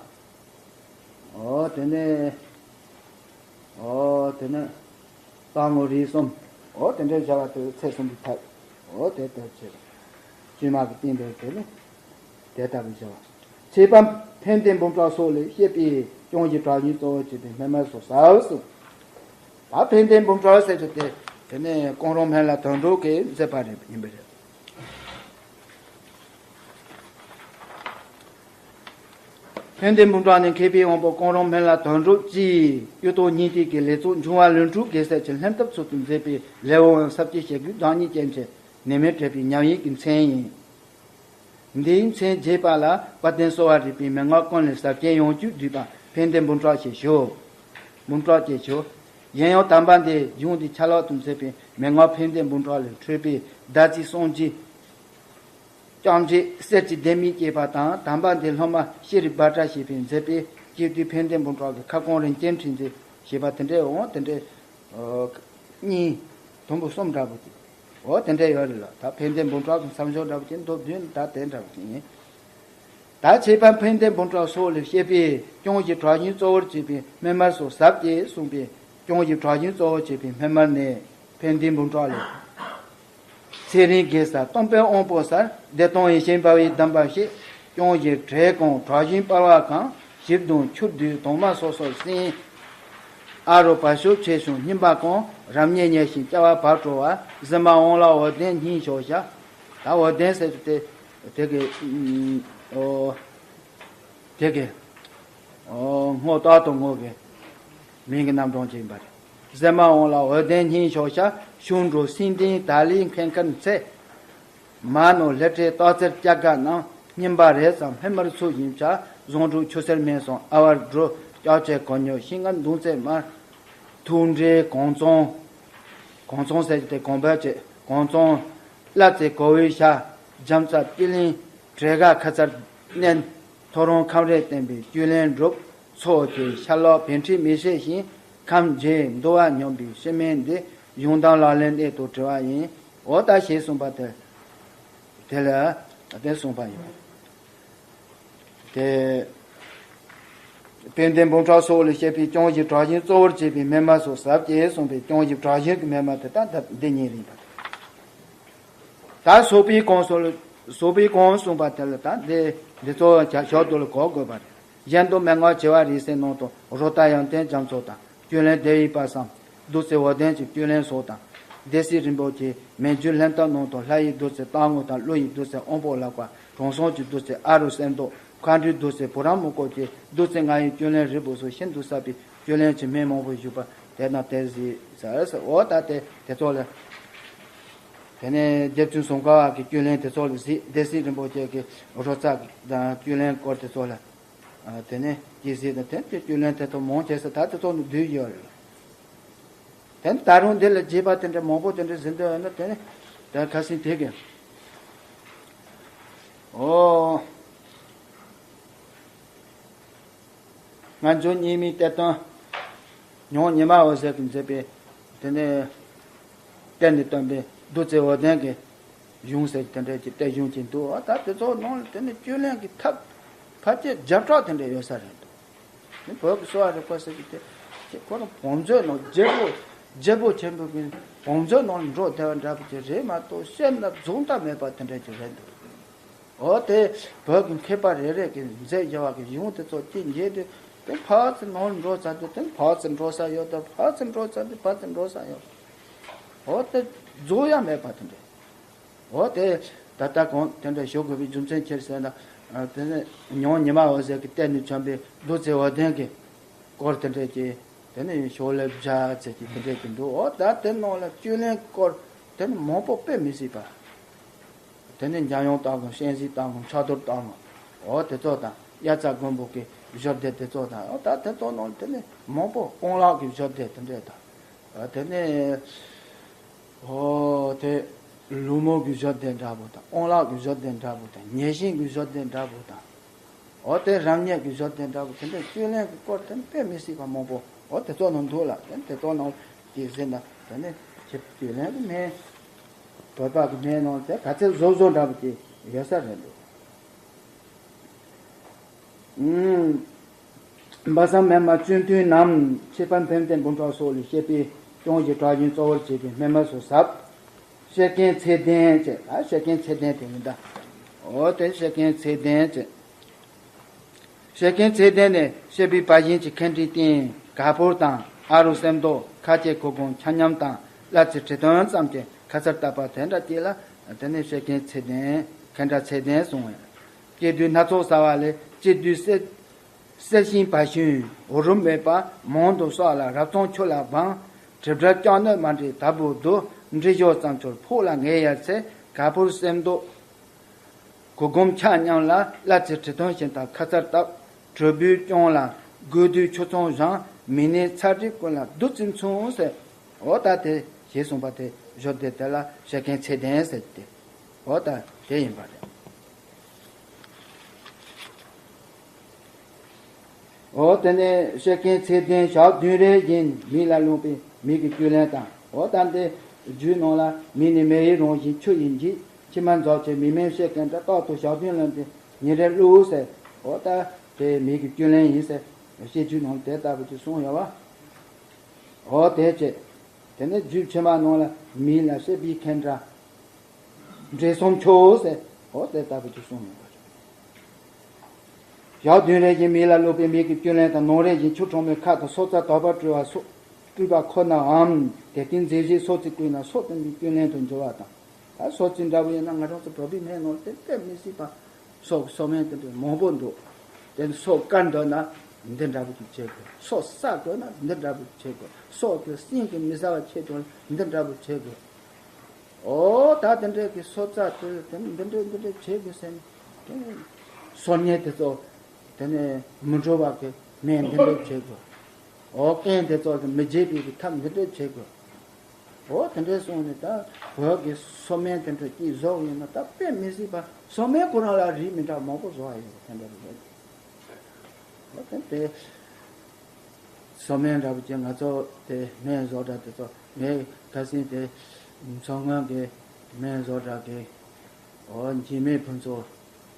འོ་དེ་ནས་འོ་དེ་ནས་རྟགས་ངོ་རིགས་གསུམ། འོ་དེ་འདྲའི་བྱ་བ་དེ་ཚེ་ཟིན་པའི་ཐབས། འོ་དེ་ལྟར་བྱེད་པ། བཅོས་མ་གི་རྟེན་འབྲེལ་དེ་ལས་དེ་ལྟ་བུ་བྱ་བ། ཚེ་དཔལ་ཕན་བདེ་འབུམ་ཕྲག་སོགས་ལས་བཤད་པའི་སྐྱོང་གཞི་གྲགས་ཤིང་གཙོ་བོར་བྱེད་པའི་སྨན་མར་སོགས་ཟབ་གསུངས། ད་ཕན་བདེ་འབུམ་ཕྲག་ཟེར་རྒྱུ་དེ་དེ་ནས་ཀོང་རོང་སྨན་བླ་དོན་གྲུབ་ཀྱིས་མཛད་པ་རེད་ཡིན་པ་རེད། ཕན་བདེ་འབུམ་ཕྲག་ནི་མཁས་པའི་དབང་པོ་ཀོང་རོང་སྨན་བླ་དོན་གྲུབ་ཀྱིས་གཡུ་ཐོག་སྙིང་ཐིག་གི་ལེགས་ཚོགས་འབྱུང་བ་ལྷུན་གྲུབ་རྒྱལ་མཚན་གྱི་ལྷན་ཐབས་ཚུལ་དུ་མཛད་པའི་ལེའུ་ཟབ་རྒྱས་ཞེ་དགུའི་བདག་ཉིད་ཅན་གྱི་ནད་མེད་གྲོལ་བའི་ཉམས་ཡིག་གི་མཚན་ཡིན། འདིའི་མཚན་རྒྱས་པ་ལ་དཔལ་ལྡན་གསོ་བ་རིག་པའི་མན་ངག་ཀུན་ལས་ཟབ་ཅིང་ཡོངས་སུ་བསྡུས་པ་ཕན་བདེ་འབུམ་ཕྲག་ཞེས་ཞུ། འབུམ་ཕྲག་ཅེས་ཞུ། གཞན་ཡང་དམ་པ་འདིས་གཞུང་འདི་ཆ་ལག་ཏུ་མཛད་པའི་མན་ངག་ཕན་བདེ་འབུམ་ཕྲག་ལས་འཕྲོས་པའི་ཟླ་རྩིས་གསུམ་གྱི་ལྕམ་རྗེ་གསེར་གྱི་ལྡེ་མིག་ཅེས་པ་དང་། དམ་པ་འདིའི་སློབ་མ་ཤེས་རིག་སྦ་བྲ་ཞེས་པས་མཛད་པའི་སྐྱེས་བུ་ཕན་བདེ་འབུམ་ཕྲག་གི་ཁ་སྐོང་རིན་ཆེན་ཁྲི་འཛིན་ཞེས་པ་དེ་འདྲའི་འོང་། དེ་འདྲའི་གཉིས་དུམ་བུ་གསུམ་འདྲ་པོ་དེ། འོ་དེ་འདྲ་ཡོད་རེད་ལ། ད་ཕན་བདེ་འབུམ་ཕྲག་གི་མཚམས་སྦྱོར་འདྲ་པོ་ཅིག་མདོར་བསྡུས་ན་ད་དེ་འདྲ་པོ་ཅིག་ཡིན། ད་ཚེ་དཔལ་ཕན་བདེ་འབུམ་ཕྲག་སོགས་ལས་བཤད་པའི་སྐྱོང་གཞི་གྲགས་ཤིང་གཙོ་བོར་བྱེད་པའི་སྨན་མར་སོགས་ཟབ་ཅེས་གསུངས་པའི་སྐྱོང་གཞི་གྲགས་ཤིང་གཙོ་བོར་བྱེད་པའི་སྨན་མར་ནི་ཕན་བདེ་འབུམ་ཕྲག་ལས། ཚེ་རིང་རྒྱལ་ས་སྟོང་པའི་དབང་པོ་སར། བདེ་སྟོང་ཡེ་ཤེས་འབར་བའི་གདམས་པ་བཤད། སྐྱོང་གཞི་བྲེ་གང་གྲགས་ཤིང་སྤར་བ་གང་། ཞིབ་དང་ཆུ་རྡུལ་དྭངས་མ་སོ་སོར་སིམ། ཨ་རུ་བ་ཤུ་ཆེ་ཆུང་སྙོམས་པ་གང་། རབ་མཉེན་མཉེན་ཞིང་སྐྱ་བ་བག་དྲོ་བ། གཟི་མ་འོང་ལ་འོད་ལྡན་སྙིང་ཞོག་ཤ། ད་འོད་ལྡན་ཟེར་དེ་དེ་གི་ཨོ། དེ་གི་ཨོ་སྔོ་ཏོག་ཏོ་སྔོ་གི་མིང་གི་རྣམ་གྲངས་ཅིག་ཡིན་པ་རེད། གཟི་མ་འོང་ལ་འོད་ལྡན་སྙིང་ཞོག་ཤ། ཤུན་འགྲོ་སིང་ལྡིང་དལ་ལི་ཁན་ཁན་ཚེ། མ་ནོར་ལྷ་འདྲེ་སྟག་རྩེར་སྐྱ་དགའ་རྣམས། སྙིམ་པ་རེག་ཙམ་སྨིན་མར་ཚུགས་བཞིན་བྱ། བཟང་དྲུག་ཆུ་སེར་སྨན་གསུམ་ཨ་བར་འགྲོ། སྐྱག་ཆད་གོ་ཉོ་ཤིང་ངར་མདུང་རྩེ་དམར། ཐུགས་འདྲེ་གོང་ཚོང་། གོང་ཚོང་ཟེར་གྱི་དེ་གོང་འཕེལ་བྱེད། གོང་ཚོང་། བླ་རྩེ་གོ་བའི་ཤ། རྒྱམ་ཚ་པི་ལིང་། བྲེ་ག་ཁ་ཚར་མནན། ཐོ་རངས་ཁམས་རས་བསྟན་པའི་བཅུད་ལེན་སྒྲུབ། ཚོགས་ཀྱི་ཤ་ལོག་བད་མཁྲིས་མི་ཤེས་ཤིང་། ཁམས་འབྱེད་འདུ་བ་སྙོམས་པའི་ཕྱི་སྨན་འདི། གཞུང་དང་ལག་ལེན་གནད་དུ་དྲིལ་བ་ཡིན། འོ་ད་ཞེས་གསུངས་པ་དེ། དེ་ལ་དེ་གསུངས་པ་ཡིན། དེ། དཔལ་ལྡན་འབུམ་ཕྲག་སོགས་ལས་བཤད་པའི་སྐྱོང་བཞི་དྲག་ཞན་གཙོ་བོར་བྱས་པའི་མན་མ་སོགས་ཟབ་ཅེས་གསུངས་པའི་སྐྱོང་བཞི་དྲག་ཞན་གྱི་མན་མ་དེ་དག་འདི་གཉིས་ཡིན་པ། ད་སོགས་པའི་གོང་སོགས་ལ། སོགས་པའི་གོང་གསུངས་པ་དེ་ལ་ད་འདི་འདི་ཚོ་ཞབས་ཏོག་ལ་གོ་དགོས་པ་རེད། གཞན་དུ་མན་ངག་བྱེ་བ་རིས་གསལ་ནང་དུ་རོ་ཏ་ཡང་ཏན་རྒྱ་མཚོ་དང་། བཅུད་ལེན་བདེ་བའི་དཔལ་བཟང་། བདུད་རྩི་འོད་ལྡན་གྱི་བཅུད་ལེན་སོགས་དང་། སྡེ་སྲིད་རིན་པོ་ཆེའི་མན་ཇུ་ལྷན་ཐབས་ནང་དུ་ལྷ་ཡི་བདུད་རྩི་རྟག་ངོ་དང་ཀླུ་ཡི་བདུད་རྩི་དབང་པོ་ལག་པ། དྲང་སྲོང་གི་བདུད་རྩི་ཨ་རུ་གསེར་མདོག། མཁའ་འགྲོའི་བདུད་རྩི་བུ་རམ་མུ་ཀོ་བཅས་བདུད་རྩི་ལྔ་ཡི་བཅུད་ལེན་རིལ་བུ་སོགས་ཤིན་ཏུ་ཟབ་པའི་བཅུད་ལེན་གྱི་མན་མང་པོ་བཞུགས་པ་དེ་དང་དེར་གཟིགས་ཟེར། འོ་ད་དེ་དེ་ཚོ་ལ། དེ་ནས་རྗེ་བཙུན་ཙོང་ཁ་པ་གི་བཅུད་ལེན་དེ་ཚོ་ལ་གཟིགས། སྡེ་སྲིད་རིན་པོ་ཆེ་གི་རོ་ཙ་དང་བཅུད་ལེན་སྐོར་དེ་ཚོ་ལ། དེ་ནས་ཅི་གཟིགས་དང་དེ་ཚོ་བཅུད་ལེན་དེ་ཚོ་མང་ཆེ་ས་ད་དེ་ཚོ་ནི་བསྡུས་ཡོད་རེད། དེ་ནི་ད་རུང་འདི་ལ་རྒྱས་པ་དེ་འདྲ་མང་པོ་དེ་འདྲ་ཟིན་འདོད་ཡོད་ན་དེ་ནི་ད་ཁ་སང་དེ་གི། ཨོ། སྔ་འགྱུར་རྙིང་མའི་གཏེར་སྟོན། ཉང་ཉི་མ་འོད་ཟེར་གྱིས་མཛད་པའི་དེ་ནས་གཏེར་ནས་བཏོན་པའི་བདུད་རྩི་འོད་ལྡན་གྱི་གཞུང་ཟེར་དེ་འདྲ་གྱི་གཏེར་གཞུང་ཅིག་འདུག་ཨ་ད་དེ་ཚོ་ནང་ལ་དེ་ནས་བཅུད་ལེན་གྱི་ཐབས་ཕལ་ཆེར་བརྒྱ་ཕྲག་དེ་འདྲ་ཡོད་ས་རེད་འདུག་ནི་བོད་ཀྱི་གསོ་བ་རིག་པ་ཟེར་གྱི་དེ་ཁྱེད་ཁོ་རང་བང་མཛོད་ནང་རྒྱལ་པོ་རྒྱལ་པོ་ཆེན་པོ་གི་བང་མཛོད་ནང་འགྲོ་བསྡད་པ་འདྲ་པོ་ཅིག་རེད་མ་གཏོགས་བཤད་ན་རྫོགས་མཐའ་མེད་པ་དེ་འདྲ་ཅིག་རེད་འདུག་འོ་དེ་བོད་ཀྱི་མཁས་པ་རེ་རེ་གིས་མཛད་བཞག་པ་གི་གཞུང་དེ་ཚོ་གཅིག་མཇལ་དུས་དེ་ཕར་ཚུར་ནང་འགྲོ་ཚར་དུས་དེ་ཕར་ཚུར་འགྲོ་ས་ཡོད་དང་ཕར་ཚུར་འགྲོ་ཚར་དུས་ཕར་ཚུར་འགྲོ་ས་ཡོད། འོ་དེ་རྫོགས་ཡ་མེད་པ་དེ་འདྲ། འོ་དེ་ད་ལྟ་གང་དེ་འདྲ་ཞུ་དགོས་པའི་རྒྱུ་མཚན་ཅི་ཟེར་ན། དེ་ནས་ཉང་ཉི་མ་འོད་ཟེར་གྱི་གཏེར་ནས་བྱོན་པའི་བདུད་རྩི་འོད་ལྡན་གྱི་སྐོར་དེ་འདྲ་གྱི་དེ་ནས་ཤོག་ལེབ་བརྒྱ་ཙམ་གྱི་དེ་འདྲ་གྱི་འདུག་འོ་ད་དེ་ནང་ལ་བཅུད་ལེན་སྐོར་དེ་ནི་མང་པོ་དཔེ་མི་སྲིད་པ། དེ་ནས་འཇམ་དབྱངས་ལྟ་བུ་གཤེན་གཟིགས་ལྟ་བུ་ཕྱག་རྡོར་ལྟ་བུ། འོ་དེ་ཚོ་དང་དབྱར་རྩྭ་དགུན་འབུ་གི་བཞུར་སྡེ་དེ་ཚོ་དང་འོ་ད་དེ་ཚོ་ནང་དེ་ནས་མང་པོ་སྤང་ལགས་ཀྱི་བཞུར་སྡེ་དེ་འདྲ་དང་། དེ་ནས་འོ་དེ་ལུག་མོ་གི་བཞུར་སྡེ་འདྲ་པོ་དང་སྤང་ལགས་ཀྱི་བཞུར་སྡེ་འདྲ་པོ་དང་ཉེས་ཤིང་གི་བཞུར་སྡེ་འདྲ་པོ་དང་། འོ་དེ་རབ་གནས་ཀྱི་བཞུར་སྡེ་འདྲ་པོ་དེ་འདྲ་བཅུད་ལེན་གྱི་སྐོར་དེ་དཔེ་མི་སྲིད་པ་མང་པོ་འོ་དེ་ཚོ་ནང་འདུག་ལ་དེ་དེ་ཚོ་ནང་གི་ཟེར་ན་དེ་ནས་ཁྱེད་བཅུད་ལེན་གྱི་སྨན་བོད་པ་གི་སྨན་ནང་དེ་ག་ཚད་བཟོ་བཟོ་འདྲ་པོ་ཅིག་ཡོད་ས་རེད་འདུག་ཨུམ། སྦ་གསང་མན་མ་བཅུད་བསྡུས་རྣམས་ཁྱད་པར་དཔལ་ལྡན་འབུམ་ཕྲག་སོགས་ལས་བཤད་པའི་སྐྱོང་བཞི་དྲག་ཞན་གཙོ་བོར་བྱས་པའི་སྨན་མ་སོགས་ཟབ། བཤད་མཁན་ཚད་ལྡན་བཅས། ཨ་བཤད་མཁན་ཚད་ལྡན་དེ་ཡིན་ད། འོ་དེ་བཤད་མཁན་ཚད་ལྡན་བཅས། བཤད་མཁན་ཚད་ལྡན་ནས་བཤད་པའི་པ་ཞིན་གྱི་མཁན་ཁྲིའི་རྟེན་ག་པུར་དང་ཨ་རུ་གསེར་མདོག་ཁ་ཆེ་གུར་གུམ་ཆ་མཉམ་དང་བླ་ཚེ་ཁྲི་སྟོན་ཙམ་གྱི་ཁ་ཚར་བཏབ་པ་དེ་འདྲ་སྐྱེས་ལ་དེ་ནས་བཤད་མཁན་ཚད་ལྡན་མཁན་གྲྭ་ཚད་ལྡན་གསུང་བས། སྐྱེ་དུས་སྣ་ཚོགས་ཟ་བ་ལས་སྐྱེ་དུས་གསེར་གསེར་ཤིང་བ་ཤུན་འོ་རུམ་མེད་པ་མང་དུ་གསོག་ལ་རབ་གཙང་ཆུ་ལ་སྦང་། གྲིབ་བྲལ་ལྕགས་སྣོད་མ་འདྲེས་དལ་བུར་བསྡུ། འབྲི་ཞོ་ཙམ་ཆུར་ཕོག་ལ་ངལ་ཡར་ཚེ་ག་པུར་གསེར་མདོག་གུར་གུམ་ཆ་མཉམ་ལ་བླ་ཚེ་ཁྲི་སྟོན་བཞིན་དུ་ཁ་ཚར་བཏབ། གྲུ་བུའི་གཅོང་ལ་དགོས་དུས་ཆུ་ཚང་བཞེངས། མི་ནི་ཚ་གྲིབ་ཀུན་ལ་བདུད་རྩི་མཚུངས་ཟེར། འོ་ད་དེ་ཞེས་གསུངས་པ་དེ་བཞུར་སྡེ་དེ་ལ་བཤད་མཁན་ཚད་ལྡན་ཟེར་ཏེ། འོ་ད་དེ་ཡིན་པ་རེད། འོ་དེ་ནས་བཤད་མཁན་ཚད་ལྡན་ཞག་བདུན་རེ་བཞིན་མེ་ལ་བླུགས་པའི་མེ་གི་བཅུད་ལེན་དང་། འོ་ད་འདི་རྒྱུད་ནང་ལ་མེ་ནི་མེ་ཡི་རང་བཞིན་ཆུ་ཡི་འགྱིག་ཕྱི་མ་རྫོགས་ཆེ་མེ་མེ་བཤད་མཁན་དེ་རྟག་ཏུ་ཞག་བདུན་ལོན་ཏེ་ཉིན་རེ་བླུགས་ཟེར། འོ་ད་དེ་མེ་གི་བཅུད་ལེན་ཡིན་ཟེར་བཤད་རྒྱུད་ནང་དེ་ལྟ་བུ་ཅིག་གསུངས་ཡོད་པ། འོ་དེ་བྱས། དེ་ནས་རྒྱུད་ཕྱི་མ་ནང་ལ་མེ་ལ་བཤད་པའི་མཁན་གྲྭ། འབྲས་གསུམ་མཆོག་ཟེར། འོ་དེ་ལྟ་བུ་ཅིག་གསུངས་ཡོད་པ་རེད། ཞག་བདུན་རེ་བཞིན་མེ་ལ་བླུགས་པའི་མེ་གི་བཅུད་ལེན་དང་ནང་རེ་བཞིན་ཆུ་གྲང་མོའི་ཁ་དང་སྲོག་རྩ་དོག་པ་བཀྲུ་བ་སོགས་བཀྲུས་པ་ཁོ་ནའམ་དེ་སྟེང་མཛེས་བྱེད་སྲོག་རྩི་བསྐུས་ན་སྲོག་བསྟེན་པའི་བཅུད་ལེན་དུ་འགྱུར་བ་དང་། ད་སྲོག་རྩི་འདྲ་བོ་ཡིན་ན་ང་རང་ཚོ་བོད་པའི་སྨན་ནང་དེ་དཔེ་མི་སྲིད་པ་སྲོག་གི་གསོ་སྨན་དེ་འདྲ་མང་པོ་འདུག་དེ་ནི་སྲོག་བཀར་འདོད་ན་འདི་འདྲ་བོ་ཅིག་བྱེད་དགོས། སྲོག་བསག་དགོས་ན་འདི་འདྲ་བོ་ཅིག་བྱེད་དགོས། སྲོག་གི་སྲིན་གྱིས་མི་ཟ་བ་ཆེད་དུ་འདི་འདྲ་བོ་བྱེད་དགོས། འོ་ད་དེ་འདྲའི་གི་སོ་རྩ་དེ་དེ་འདི་འདྲའི་འདི་འདྲའི་བྱེད་དགོས་ཟེར་ནས་དེ་སོ་ཉལ་དེ་ཚོ་དེ་ནས་མི་འགྲོ་བ་གི་སྨན་འདི་འདྲའི་བྱེད་དགོས། འོ་རྐྱེན་དེ་ཚོ་གི་མི་བརྗེད་པའི་གི་ཐབས་འདི་འདྲའི་བྱེད་དགོས། འོ་དེ་འདྲའི་སོང་ནས་ད་བོད་ཀྱི་སོ་སྨན་དེ་འདྲ་ཅིག་བཟོ་ཡིན་ན་ད་དཔེ་མི་སྲིད་པ་སོ་སྨན་ཁོ་རང་ལ་རིགས་མི་འདྲ་མང་པོ་བཟོ་བ་ཡོད་དེ་འདྲ་རེད། འོ་དེ་དེ། སོ་སྨན་འདྲ་པོ་ཅིག་ང་ཚོ་དེ་སྨན་བཟོ་གྲྭ་དེ་ཚོ་ངས་ཁ་སང་དེ་མཚོ་སྔོན་གྱི་སྨན་བཟོ་གྲྭ་གི་འོ་འཇིགས་མེད་ཕུན་ཚོགས་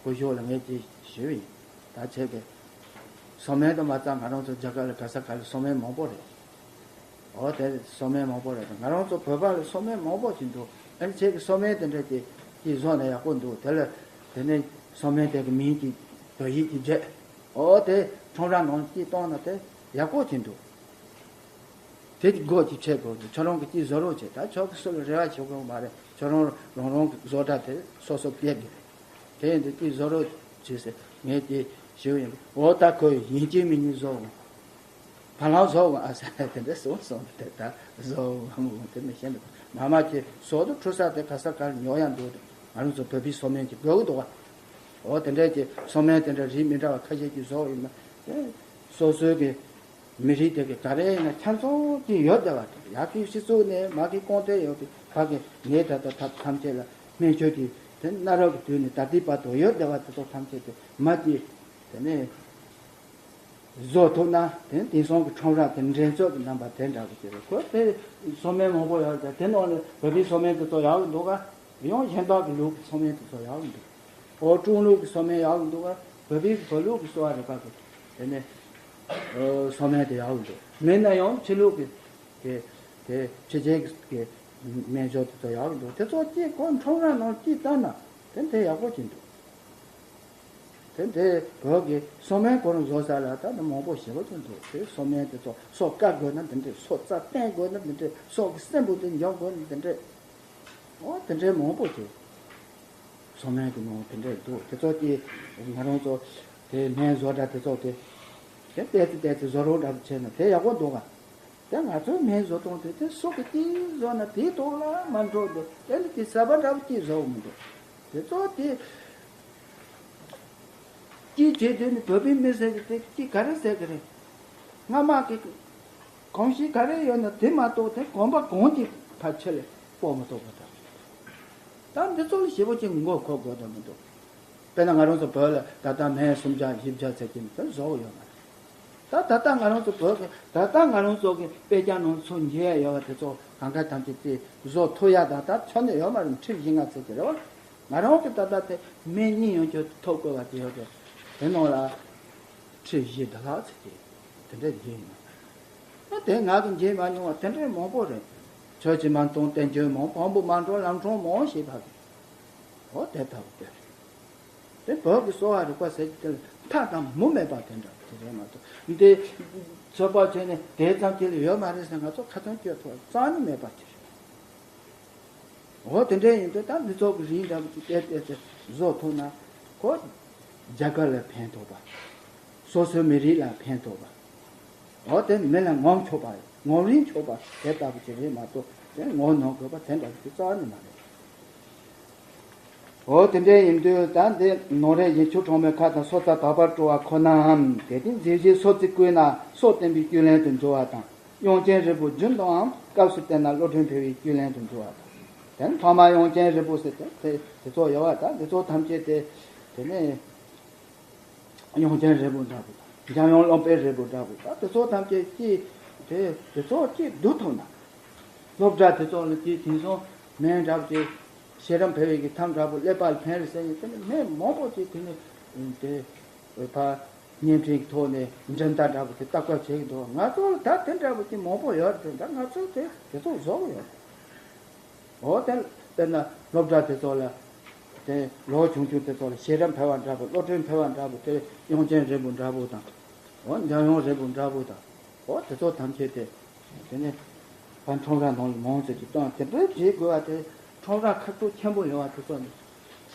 སྐུ་ཞབས་ལ་ངས་དེ་ཞུས་ཡིན། ད་བྱས་པས། སོ་སྨན་དུ་མ་རྩ་ང་རང་ཚོ་རྒྱ་གར་ལ་ག་ས་ག་ལ་སོ་སྨན་མང་པོ་རེད། འོ་དེ་སོ་སྨན་མང་པོ་རེད། ང་རང་ཚོ་བོད་པ་ལ་སོ་སྨན་མང་པོ་ཞིག་འདུག་ཨ་ནི་ཁྱེད་ཀྱི་སོ་སྨན་དེ་འདྲ་ཅིག་ཅིག་བཟོ་ན་ཡག་པོ་འདུག་དེ་ལ་དེ་ནས་སོ་སྨན་དེ་གི་མིང་ཅིག་བོད་ཡིག་ཅིག་བརྗེ། འོ་དེ་ཁྲོམ་ར་ནང་ཅིག་བཏང་ན་དེ་ཡག་པོ་ཅིག་འདུག་དེ་གི་སྒོ་ཅིག་ཕྱེ་དགོས་འདུག་ཁྱོད་རང་གི་ཅིག་བཟོ་རོགས་བྱེད། ད་ཁྱོད་ཀྱི་སུ་ལ་རེ་བ་བྱེད་དགོས་མ་རེད། ཁྱོད་རང་རང་རང་གི་བཟོ་གྲྭ་དེ་སོ་སོ་སྤེལ་དགོས་རེད། དེ་ཡིན་དུས་ཅིག་བཟོ་རོགས་བྱེད་ཟེར་ངས་ཅིག་ཞུས་ཡིན། འོ་ད་ཁོས་ཡིན་གཅིག་མིན་གཉིས་བཟོ་འོང་། བ་ལང་བཟོ་འོང་ཨ་ཟེར་དེ་འདྲ་གསུངས་སོང་། དེ་ད་བཟོ་འོང་དེ་མི་ཤེས་འདུག་མ་མ་ཁྱེད་བཟོ་དུ་འཁྲུལ་ས་དེ་ག་ས་ག་ལ་ཉོ་ཡག་འདུག་ང་རང་ཚོ་བོད་པའི་སོ་སྨན་གྱི་དགོས་ཀྱི་འདུག་ག་འོ་དེ་འདྲས་ཀྱི་སོ་སྨན་དེ་འདྲ་རིགས་མི་འདྲ་བ་ཁ་ཤས་ཀྱིས་བཟོ་ཡིན་ན་དེ་སོ་སོའི་གི་མི་རིགས་དེ་གི་ག་རེ་ཡིན་ན་ཆ་ཚང་གི་ཡོད་བསྡད་པ་དེ། ཡ་གི་སྤྱི་གཙུག་ནས་མ་གི་སྐོང་ཐེངས་ཡོད་པའི་ཕ་གི་ནད་ད་ལྟ་ཐབས་ཐམས་ཅད་ལ་སྨན་བཅོས་ཀྱི་དེ་གནའ་རབས་ཀྱི་དུས་ནས་ད་ལྟའི་བར་དུ་ཡོད་བསྡད་པ་དེ་ཚོ་ཐམས་ཅད་དེ་མ་ཅིག་དེ་ནས་བཟོ་ཐུབ་ན་དེ་དེང་སང་གི་ཁྲོམ་ར་དེ་འགྲན་རྩོད་ཀྱི་རྣམ་པ་དེ་འདྲ་གི་ཅིག་རེད། ཁོ་དེ་སོ་སྨན་མང་པོ་ཡོད་རེད། དེ་ནང་ནས་བོད་པའི་སོ་སྨན་དེ་ཚོ་ཡག་གི་འདུག་ག་ཡང་གཞན་དག་གི་ལུགས་ཀྱི་སོ་སྨན་དེ་ཚོ་ཡག་གི་འདུག་འོ་ཀྲུང་ལུགས་ཀྱི་སོ་སྨན་ཡག་གི་འདུག་ག་བོད་པའི་བོད་ལུགས་ཀྱི་གསོ་བ་རིག་པ་གི་དེ་ནས་སོ་སྨན་དེ་ཡག་གི་འདུག་མིན་ན་ཡང་ཕྱི་ལུགས་ཀྱི་དེ་དེ་ཕྱི་རྒྱལ་གྱི་སྨན་སྦྱོར་དེ་ཚོ་ཡག་གི་འདུག་དེ་ཚོ་གཅིག་ཁོ་ཁྲོམ་ར་ནང་གཅིག་བཏང་ན་དེ་དེ་ཡག་པོ་ཅིག་འདུག་དེ་འདྲའི་བོད་ཀྱི་སོ་སྨན་ཁོ་རང་བཟོ་ས་ལ་ད་ནི་མང་པོ་ཞེ་པོ་ཅིག་འདུག་དེ་སོ་སྨན་དེ་ཚོ་སོ་བཀབ་དགོས་ན་འདི་འདྲས། སོ་རྩ་བསྟེན་དགོས་ན་འདི་འདྲས། སོ་གི་སྲིན་བུ་དེ་འཇོམས་དགོས་ན་འདི་འདྲས། འོ་དེ་འདྲའི་མང་པོ་ཅིག་སོ་སྨན་གྱི་ནང་དེ་འདྲས་འདུག་དེ་ཚོ་ཀྱི་ང་རང་ཚོ་དེ་སྨན་བཟོ་གྲྭ་དེ་ཚོ་གི་དེ་ཏོག་ཙམ་ཏོག་ཙམ་བཟོ་རོགས་འདྲ་པོ་བྱས་ན་དེ་ཡག་པོ་འདུག་ག་དེ་ང་ཚོའི་སྨན་བཟོ་སྟངས་དེ་དེ་སོ་གི་ཅིག་བཟོ་ན་དེའི་ཐོག་ལ་མ་འགྲོ་འདུག་དེ་ནི་དེ་གསར་པ་འདྲ་པོ་ཅིག་བཟོ་གི་མི་འདུག་དེ་ཚོ་དེ་ཅིག་བྱེད་དུས་ནི་བོད་པའི་མི་ཟེར་གི་དེ་ཅིག་ག་རེ་ཟེར་གི་རེད། སྔ་མ་གི་གོམས་གཤིས་ག་རེ་ཡོད་ན་དེ་མ་གཏོགས་དེ་གོམ་པ་གང་ཅིག་ཕར་ཆེ་ལས་སྤོ་མི་ཐུབ་པ་དང་། ད་འདི་ཚོ་ལ་ཞེ་པོ་ཅིག་མགོ་འཁོར་དགོས་དོན་མི་འདུག་དཔེར་ན་ང་རང་ཚོ་བོད་ལ་ད་ལྟ་སྨན་སུམ་བརྒྱ་བཞི་བརྒྱ་ཟེར་གྱི་མི་ཚོ་བཟོ་གི་ཡོད་མ་རེད། ད་ད་ལྟ་ང་རང་ཚོ་བོད་ཀྱི་ད་ལྟ་ང་རང་ཚོ་གི་དཔེ་ཆ་ནང་ཚུར་འཇལ་ཡ་ཡོད་པ་དེ་ཚོ་གང་ག་ཐམས་ཅད་དེ་བཟོ་ཐུབ་ཡ་ད་ད་ཆ་ནས་ཡོད་མ་རེད། ཁྲི་བཞི་ལྔ་ཚོད་ཀྱི་རེད་བ། ང་རང་གི་ད་ལྟ་དེ་སྨན་གཉིས་ཡོང་རྒྱུ་ཐོབ་དགོས་པ་དེ་ཡོད་རེད། དེ་ནང་ལ་ཁྲི་བཞི་ད་ལྷག་ཚོད་ཀྱི་དེ་འདྲ་འཇལ་ཡིན་ན། ཨ་དེ་ང་གི་འཇལ་མ་མྱོང་བ་དེ་འདྲ་མང་པོ་རེད། ཆོས་ཀྱི་སྨན་དང་བསྟན་བཅོས་མང་། བོན་པོ་སྨན་གྲོགས་ལམ་འཕྲང་མང་ཞེས་པ་གི་འོ་དེ་ལྟ་བུ་དེ་རེད། དེ་བོད་ཀྱི་གསོ་བ་རིག་པ་ཟེར་གྱི་དེ་ལ་མཐའ་དང་མུ་མེད་པ་དེ་འདྲ་དེ་རེད་མ་གཏོགས། འདི་ཚོད་དཔག་བྱས་ནས་དེ་ཙམ་གྱིས་ལ་ཡོད་མ་རེད་ཟེར་ང་ཚོ་ཁ་ཚོན་གཅོད་ཐུབ་རྩ་ནས་མེད་པ་དེ་རེད། འོ་དེ་འདྲ་ཡིན་དུས་ད་འདི་ཚོ་གི་རིགས་འདྲ་པོ་ཅིག་ཏོག་ཙམ་བཟོ་ཐུབ་ན་ཁོ་རྒྱ་གར་ལ་ཕན་ཐོགས་པ། སོ་སོའི་མི་རིགས་ལ་ཕན་ཐོགས་པ། འོ་དེ་མི་ལ་ངོམ་ཆོག་པ་ངོམ་རིན་ཆོག་པ་དེ་ལྟ་བུ་ཅིག་རེད་མ་གཏོགས་དེ་ངོམ་ནོར་དགོས་པ་དེ་འདྲ་ཅིག་རྩ་བ་ནས་མ་རེད། འོ་དེ་འདྲ་ཡིན་དུས་ད་འདི་ནོར་རེ་ཡིན་ཆུ་གྲང་མོའི་ཁ་དང་སོ་རྩ་དག་པར་བཀྲུ་བ་ཁོ་ནའམ། དེ་དེ་མཛེས་བཞིའི་སོ་རྩི་བསྐུས་ན་སྲོག་བརྟན་པའི་རྒྱུ་ལེན་དུ་འགྱུར་བ་དང་། དབྱངས་ཅན་རིལ་བུ་རྒྱུན་དུའང་སྐབས་སུ་བསྟེན་ན་བློ་གྲོས་འཕེལ་བའི་རྒྱུ་ལེན་དུ་འགྱུར་བ་དང་། དེ་ནི་ཐོག་མར་དབྱངས་ཅན་རིལ་བུ་ཟེར་ཏེ་དེ་དེ་ཚོ་ཡོད་བ། ད་འདི་ཚོ་ཐམས་ཅད་དེ་དེ་ནས། དབྱངས་ཅན་རིལ་བུ་འདྲ་པོ་དང་འཇམ་དབྱངས་ཀློང་པའི་རིལ་བུ་འདྲ་པོ་དང་དེ་ཚོ་ཐམས་ཅད་ཀྱིས་དེ་དེ་ཚོ་ཀྱིས་བསྡུ་ཐུབ་ན། སློབ་གྲྭ་དེ་ཚོ་ལ་དེ་དེང་སང་སྨན་འདྲ་པོ་དེ་ཤེས་རབ་འཕེལ་བའི་གི་ཐབས་འདྲ་པོ་ཀླད་པ་ལ་ཕན་རེད་ཟེར་ནས་དེ་ནི་སྨན་མང་པོ་ཅིག་དེ་ནི་དེ་ཕར་བརྙན་འཕྲིན་གྱི་ཐོག་ནས་འགྲེམས་སྟངས་འདྲ་པོ་དེ་ལྟ་སྐོར་བྱེད་ཀྱི་འདུག་ང་ཚོ་ལ་ད་དེ་འདྲ་པོ་ཅིག་མང་པོ་ཡོད་རེད། ད་ང་ཚོས་དེ་དེ་ཚོ་བཟོ་གི་ཡོད་རེད། འོ་དེ་དཔེར་ན་སློབ་གྲྭ་དེ་ཚོ་ལ་དེ་ལོ་ཆུང་ཆུང་དེ་ཚོ་ལ་ཤེས་རབ་འཕེལ་བ་འདྲ་པོ་བློ་གྲོས་འཕེལ་བ་འདྲ་པོ་དེ་དབྱངས་ཅན་རིལ་བུ་འདྲ་པོ་དང་། འོ་འཇམ་དབྱངས་རིལ་བུ་འདྲ་པོ་དང་། འོ་དེ་ཚོ་ཐམས་ཅད་དེ་དེ་ནས་ཕར་ཁྲོམ་ར་ནང་ལ་མང་ཙམ་ཅིག་བཏང་དེ་འདྲའི་བྱེད་དགོས་པ་དེ་ཁྲོམ་ར་ཁག་ཏུ་ཆེན་པོ་ཡོད་པ་དེ་ཚོ་ནི་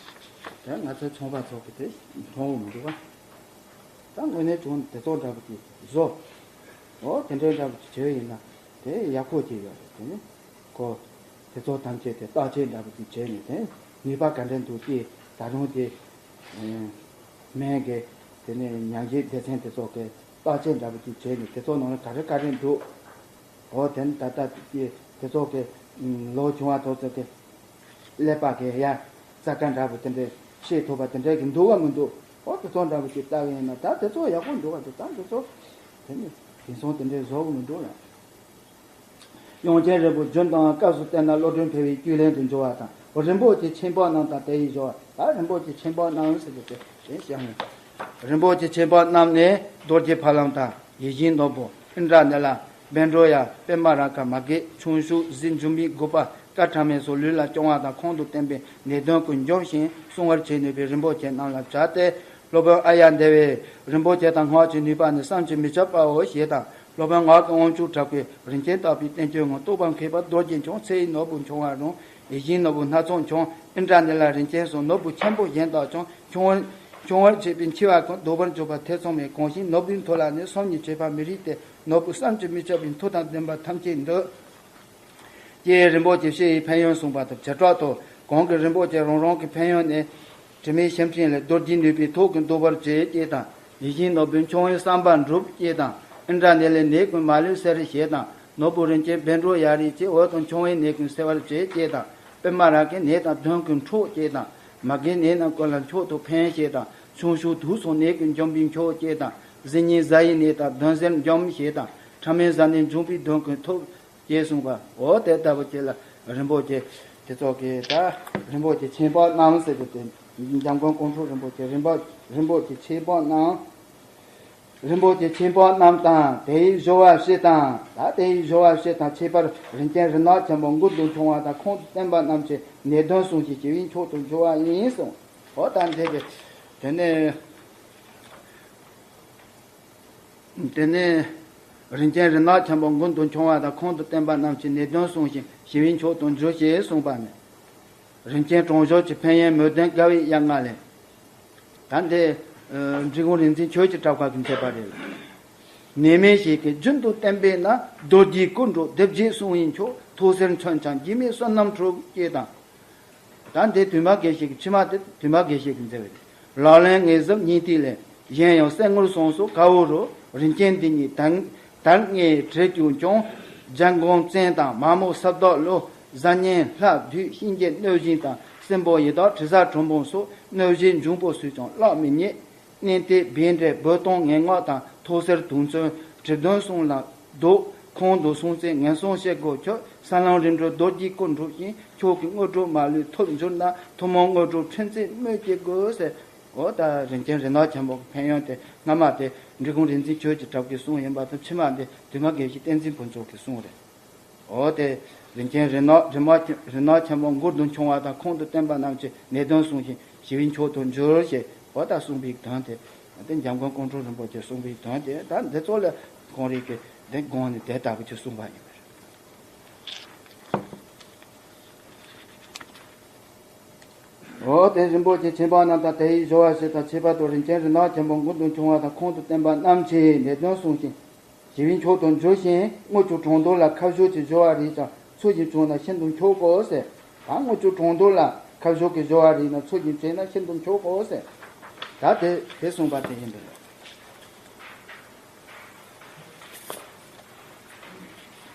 དེ་ང་ཚོའི་ཚོང་པ་ཚོ་གི་དེ་མཐོང་བ་མི་འདུག་ག་ད་དངོས་གནས་བྱུང་དེ་ཚོ་འདྲ་པོ་དེ་བཟོ། འོ་དེ་འདྲའི་འདྲ་པོ་དེ་བྱས་ཡིན་ན་དེ་ཡག་པོ་ཅིག་ཡོད་རེད། དེ་ནི། ཁོ། དེ་ཚོ་ཐམས་ཅད་དེ་བརྟག་དཔྱད་འདྲ་པོ་ཅིག་བྱས་ནས་དེ་ནུས་པ་ག་འདྲ་འདུག་ཅེས་ད་རུང་དེ། སྨན་གྱི་དེ་ནས་ཉམས་ཞིབ་སྡེ་ཚན་དེ་ཚོ་གི་བརྟག་དཔྱད་འདྲ་པོ་ཅིག་བྱས་ནས་དེ་ཚོ་ནང་ལ་ག་རེ་ག་རེ་འདུག་འོ་དེ་ནི་ད་ལྟ་དེ་དེ་ཚོ་གི་ལོ་ཆུང་བ་དེ་ཚོ་གི་ཀླད་པ་གི་ཡ་རྩ་ཁ་འདྲ་པོ་དེ་འདྲ་ཤེས་ཐུབ་པ་དེ་འདྲ་གི་འདུག་ག་མི་འདུག་འོ་དེ་ཚོ་འདྲ་པོ་ཅིག་ལྟ་གི་ཡིན་ན་ད་དེ་ཚོ་ཡག་པོ་འདུག་ག་འདུག་ད་དེ་ཚོ་དེ་ནི་དེང་སང་དེ་འདྲ་བཟོ་གི་མི་འདུག་ལ། དབྱངས་ཅན་རིལ་བུ་རྒྱུན་དུའང་སྐབས་སུ་བསྟེན་ན་བློ་གྲོས་འཕེལ་བའི་རྒྱུ་ལེན་དུ་འགྱུར་བ་དང་། རིན་པོ་ཆེ་ཆེན་པོ་རྣམས་དང་དེ་ཡི་སྦྱོར་བ། ད་རིན་པོ་ཆེ་ཆེན་པོ་རྣམས་ཟེར་གྱི་དེ་དེ་བཤད་ཡོང་། རིན་པོ་ཆེ་ཁྱད་འཕགས་རྣམས་ནས་རྡོ་རྗེ་ཕ་ལམ་དང་ཡིད་བཞིན་ནོར་བུ་ཨིནྡྲ་ནཱི་ལ་བཻ་ཌཱུརྱ་པདྨ་རཱ་ག་མ་གི་ཁྱུང་ཤུག་གཟི་འབྱུང་པོའི་དགུ་པ་ཀ་ཕྲ་མེན་སོགས་ལུས་ལ་བཅང་བ་དང་ཁོང་དུ་བསྟན་པའི་ནད་གདོན་ཀུན་འཇོམས་ཤིང་སྲུང་བར་བྱེད་ནུས་པའི་རིན་པོ་ཆེ་རྣམས་ལ་བྱ་སྟེ། སློབ་དཔོན་ཨཱརྱ་དེ་བས་རིན་པོ་ཆེ་དང་སྔགས་ཀྱི་ནུས་པ་ནི་བསམ་གྱིས་མི་ཁྱབ་པའོ་ཞེས་དང་། སློབ་དཔོན་ངག་གི་དབང་ཕྱུག་དྲག་པོས་རིན་ཆེན་བཏབ་པའི་བསྟན་བཅོས་ངོ་། རྟོགས་པ་མཁས་པ་རྡོ་རྗེ་འཆང་། ཚེ་ཡི་ནོར་བུ་འབྱུང་བ་རུང་། ཡིད་བཞིན་ནོར་བུ་སྣ་ཚོགས་འབྱུང་། ཨིནྡྲ་ནཱི་ལ་རིན་ཆེན་སོགས། ནོར་བུ་ཆེན་པོ་གཞན་དག་ཀྱང་། འབྱུང་བར་འབྱུང་བར་བྱེད་པའི་འཆི་བ་ཀུན། བཟློག་པར་འཇུག་པ་ཐེ་ཚོམ་མེད། གང་ཞིག་ནོར་བུའི་མཐུ་ལ་ནི། སོམ་ཉི་བྱེད་པ་མི་རིགས་ཏེ། ནོར་བུ་བསམ་གྱིས་མི་ཁྱབ་པའི། མཐུ་དང་ལྡན་པ་ཐམས་ཅད་འདོད། ཅེས་རིན་པོ་ཆེ་བཤེས་ཡི་ཕན་ཡོན་གསུངས་པ་དང་བྱེ་བྲག་ཏུ། གང་གི་རིན་པོ་ཆེ་རང་རང་གི་ཕན་ཡོན་ནི། དྲི་མེད་ཞིམ་ཆེན་ལས། རྡོ་རྗེའི་ནུས་པའི་ཐོག་གིས་འདུལ་བར་བྱེད་ཅེས་དང་། ཡིད་བཞིན་ནོར་བུའི་འཆང་བས་བསམ་པ་འགྲུབ་ཅེས་དང་། ཨིནྡྲ་ནཱི་ལའི་ནད་ཀུན་མ་ལུས་སེལ་ཞེས་དང་། ནོར་བུ་རིན་ཆེན་བཻ་ཌཱུརྱ་རིགས་ཀྱི། འོད་དང་འཆང་བའི་ནད་ཀུན་སེལ་བར་བྱེད་ཅེས་དང་། པདྨ་རཱ་གའི་ནད་དང་གདོན་ཀུན་འཕྲོག་ཅེས་དང་། མ་གིའི་ནད་རྣམས་ཀུན་ལ་མཆོག་ཏུ་ཕན་ཞེས་དང་། ཁྱུང་ཤུག་དུག་སོགས་ནད་ཀུན་འཇོམས་པའི་མཆོག་ཅེས་དང་། གཟི་བརྙན་གཟའ་ཡི་ནད་དང་གདོན་གཟེར་འཇོམས་ཞེས་དང་། ཕྲ་མེན་གཟའ་ནད་འབྱུང་པོའི་གདོན་ཀུན་ཐུབ། ཅེས་གསུངས་པ། འོ་དེ་ལྟ་བུ་ཅིག་ལ་རིན་པོ་ཆེ་དེ་ཚོ་གི་ད་རིན་པོ་ཆེ་ཁྱད་འཕགས་རྣམས་ཟེར་གྱི་དེ། འཇམ་མགོན་ཀོང་སྤྲུལ་རིན་པོ་ཆེ་རིན་པོ་རིན་པོ་ཆེ་ཁྱད་འཕགས་རྣམས། རིན་པོ་ཆེ་ཁྱད་འཕགས་རྣམས་དང་དེ་ཡི་སྦྱོར་བ་བཞི་དང་། ད་དེ་ཡི་སྦྱོར་བ་བཞི་དང་ཁྱད་པར་རིན་ཆེན་རིག་སྣ་ཆེན་པོ་མགུལ་དུ་འཕྱོང་བ་དང་ཁོང་དུ་བསྟན་པ་རྣམས་ཀྱི་ནད་གདོན་སྲུང་ཞིང་ཞི་བའི་མཆོག་ཏུ་འགྱུར་བ་ཡིན་གསུངས། འོ་ད་འདི་གི་དེ་ནས། དེ་ནས་རིན་ཆེན་རིག་སྣ་ཆེན་པོ་མགུལ་དུ་འཕྱོང་བ་དང་ཁོང་དུ་བསྟན་པ་རྣམས་ཀྱི་ནད་གདོན་སྲུང་ཞིང་ཞི་བའི་མཆོག་ཏུ་འགྱུར་ཞེས་གསུངས་པ་ནས། རིན་ཆེན་གྲང་ཞོ་གི་ཕན་ཡོན་མོས་ལྡན་དགའ་བའི་དབྱངས་ལྔ་ལས། ད་འདི་འབྲི་གུང་རིག་འཛིན་ཆོས་ཀྱི་གྲགས་པ་གིས་མཛད་པ་རེད། ནད་མེད་ཞིག་གིས་རྒྱུན་དུ་བསྟེན་པས་ན། རྡོ་རྗེའི་སྐུ་འགྲོ་སྡེ་བརྒྱད་སྲུང་བའི་མཆོག །ཐོག་སེར་མཚོན་ཆ་འཇིགས་མེད་བསོད་ནམས་གྲུབ། ཅེས་དང་། ད་འདི་དུ་མ་དགེ་བཤེས་ཀྱི་ཕྱི་མ་དེ་དུ་མ་དགེ་བཤེས་ཀྱིས་མཛད་པ་རེད། ལག་ལེན་ངེས་བཟབ་སྙིང་ཐིག་ལས། གཞན་ཡང་གསེར་དངུལ་ཟངས་སོགས་ག་བོ་རུ། རིན་ཆེན་འདི་ཉིད་དར་དར་ལྔའི་དྲིལ་གྱུར་ཀྱང་། འཇམ་མགོན་བཙན་དང་མ་མོ་ས་བདག་བློ། གཟའ་གཉན་ལྷ་བདུད་གཤིན་རྗེ་གནོད་སྦྱིན་དང་། སྲིན་པོ་ཡི་དྭགས་དྲི་ཟ་གྲུལ་བུམ་སོགས། གནོད་སྦྱིན་འབྱུང་པོ་སུས་ཀྱང་གླགས་མི་རྙེད། གནས་བརྟན་བཻ་ཌཱུརྱ་རྦོད་གཏོང་ངན་སྔགས་དང་། ཐོག་སེར་དུག་མཚོན་གྲི་གདོན་གསུམ་ལ་བཟློག །ཁོང་དུ་སོང་ཚེ་ངན་སོང་གཤེད་སྒོ་ཆོད། ས་ལམ་རིམ་གྲོ་རྡོ་རྗེའི་སྐུ་འགྲུབ་ཅིང་། མཆོག་གི་དངོས་གྲུབ་མ་ལུས་ཐོབ་འགྱུར་ན། ཐུན་མོང་དངོས་གྲུབ་ཕྲིན་ཚེགས་སྨོས་ཅི་དགོས་ཟེར། འོ་ད་རིན་ཆེན་རིག་སྣ་ཆེན་པོ་གི་ཕན་ཡོན་དེ་སྔ་མ་དེ་འབྲི་གུང་རིག་འཛིན་ཆོས་ཀྱི་གྲགས་པའི་གསུང་ཡིན་པ་དང་། ཕྱི་མ་འདི་དུ་མ་དགེ་བཤེས་བསྟན་འཛིན་ཕུན་ཚོགས་ཀྱི་གསུང་རེད། འོ་དེ་རིན་ཆེན་རིག་སྣ་རིག་མ་རིག་སྣ་ཆེན་པོ་མགུལ་དུ་འཕྱོང་བ་དང་། ཁོང་དུ་བསྟན་པ་རྣམས་ཀྱི་ནད་གདོན་སྲུང་ཞིང་ཞི་བའི་མཆོག་ཏུ་འགྱུར་ཞེས། འོ་ད་གསུངས་པའི་དོན་དེ། དེ་འཇམ་མགོན་ཀོང་སྤྲུལ་རིན་པོ་ཆེས་གསུངས་པའི་དོན་དེ། ད་འདི་ཚོ་ལ་ཁོང་རིག་གི་འདི་དགོངས་ནས་དེ་ལྟ་བུ་ཅིག་གསུངས་པ་ཡིན་པ་རེད། འོ་དེ་རིན་པོ་ཆེ་ཁྱད་འཕགས་རྣམས་དང་དེ་ཡི་སྦྱོར་བ་བཞི་དང་ཁྱད་པར་དུ་རིན་ཆེན་རིག་སྣ་ཆེན་པོ་མགུལ་དུ་འཕྱོང་བ་དང་། ཁོང་དུ་བསྟན་པ་རྣམས་ཀྱི་ནད་གདོན་སྲུང་ཞིང་ཞི་བའི་མཆོག་ཏུ་འགྱུར་ཞིང་། དངུལ་ཆུ་གྲང་དུག་ལ་ཁ་བཞུར་གྱི་སྦྱོར་བ་རིགས་ཀྱང་། ཚུལ་བཞིན་བྱུང་ན་ཤིན་ཏུ་མཆོག་གོ་ཟེར། ད་དངུལ་ཆུ་གྲང་དུག་ལ་ཁ་བཞུར་གྱི་སྦྱོར་བ་རིགས་ན་ཚུལ་བཞིན་བྱས་ན་ཤིན་ཏུ་མཆོག་གོ་ཟེར། ད་དེ་དེ་གསུངས་པ་དེ་ཡིན་པས།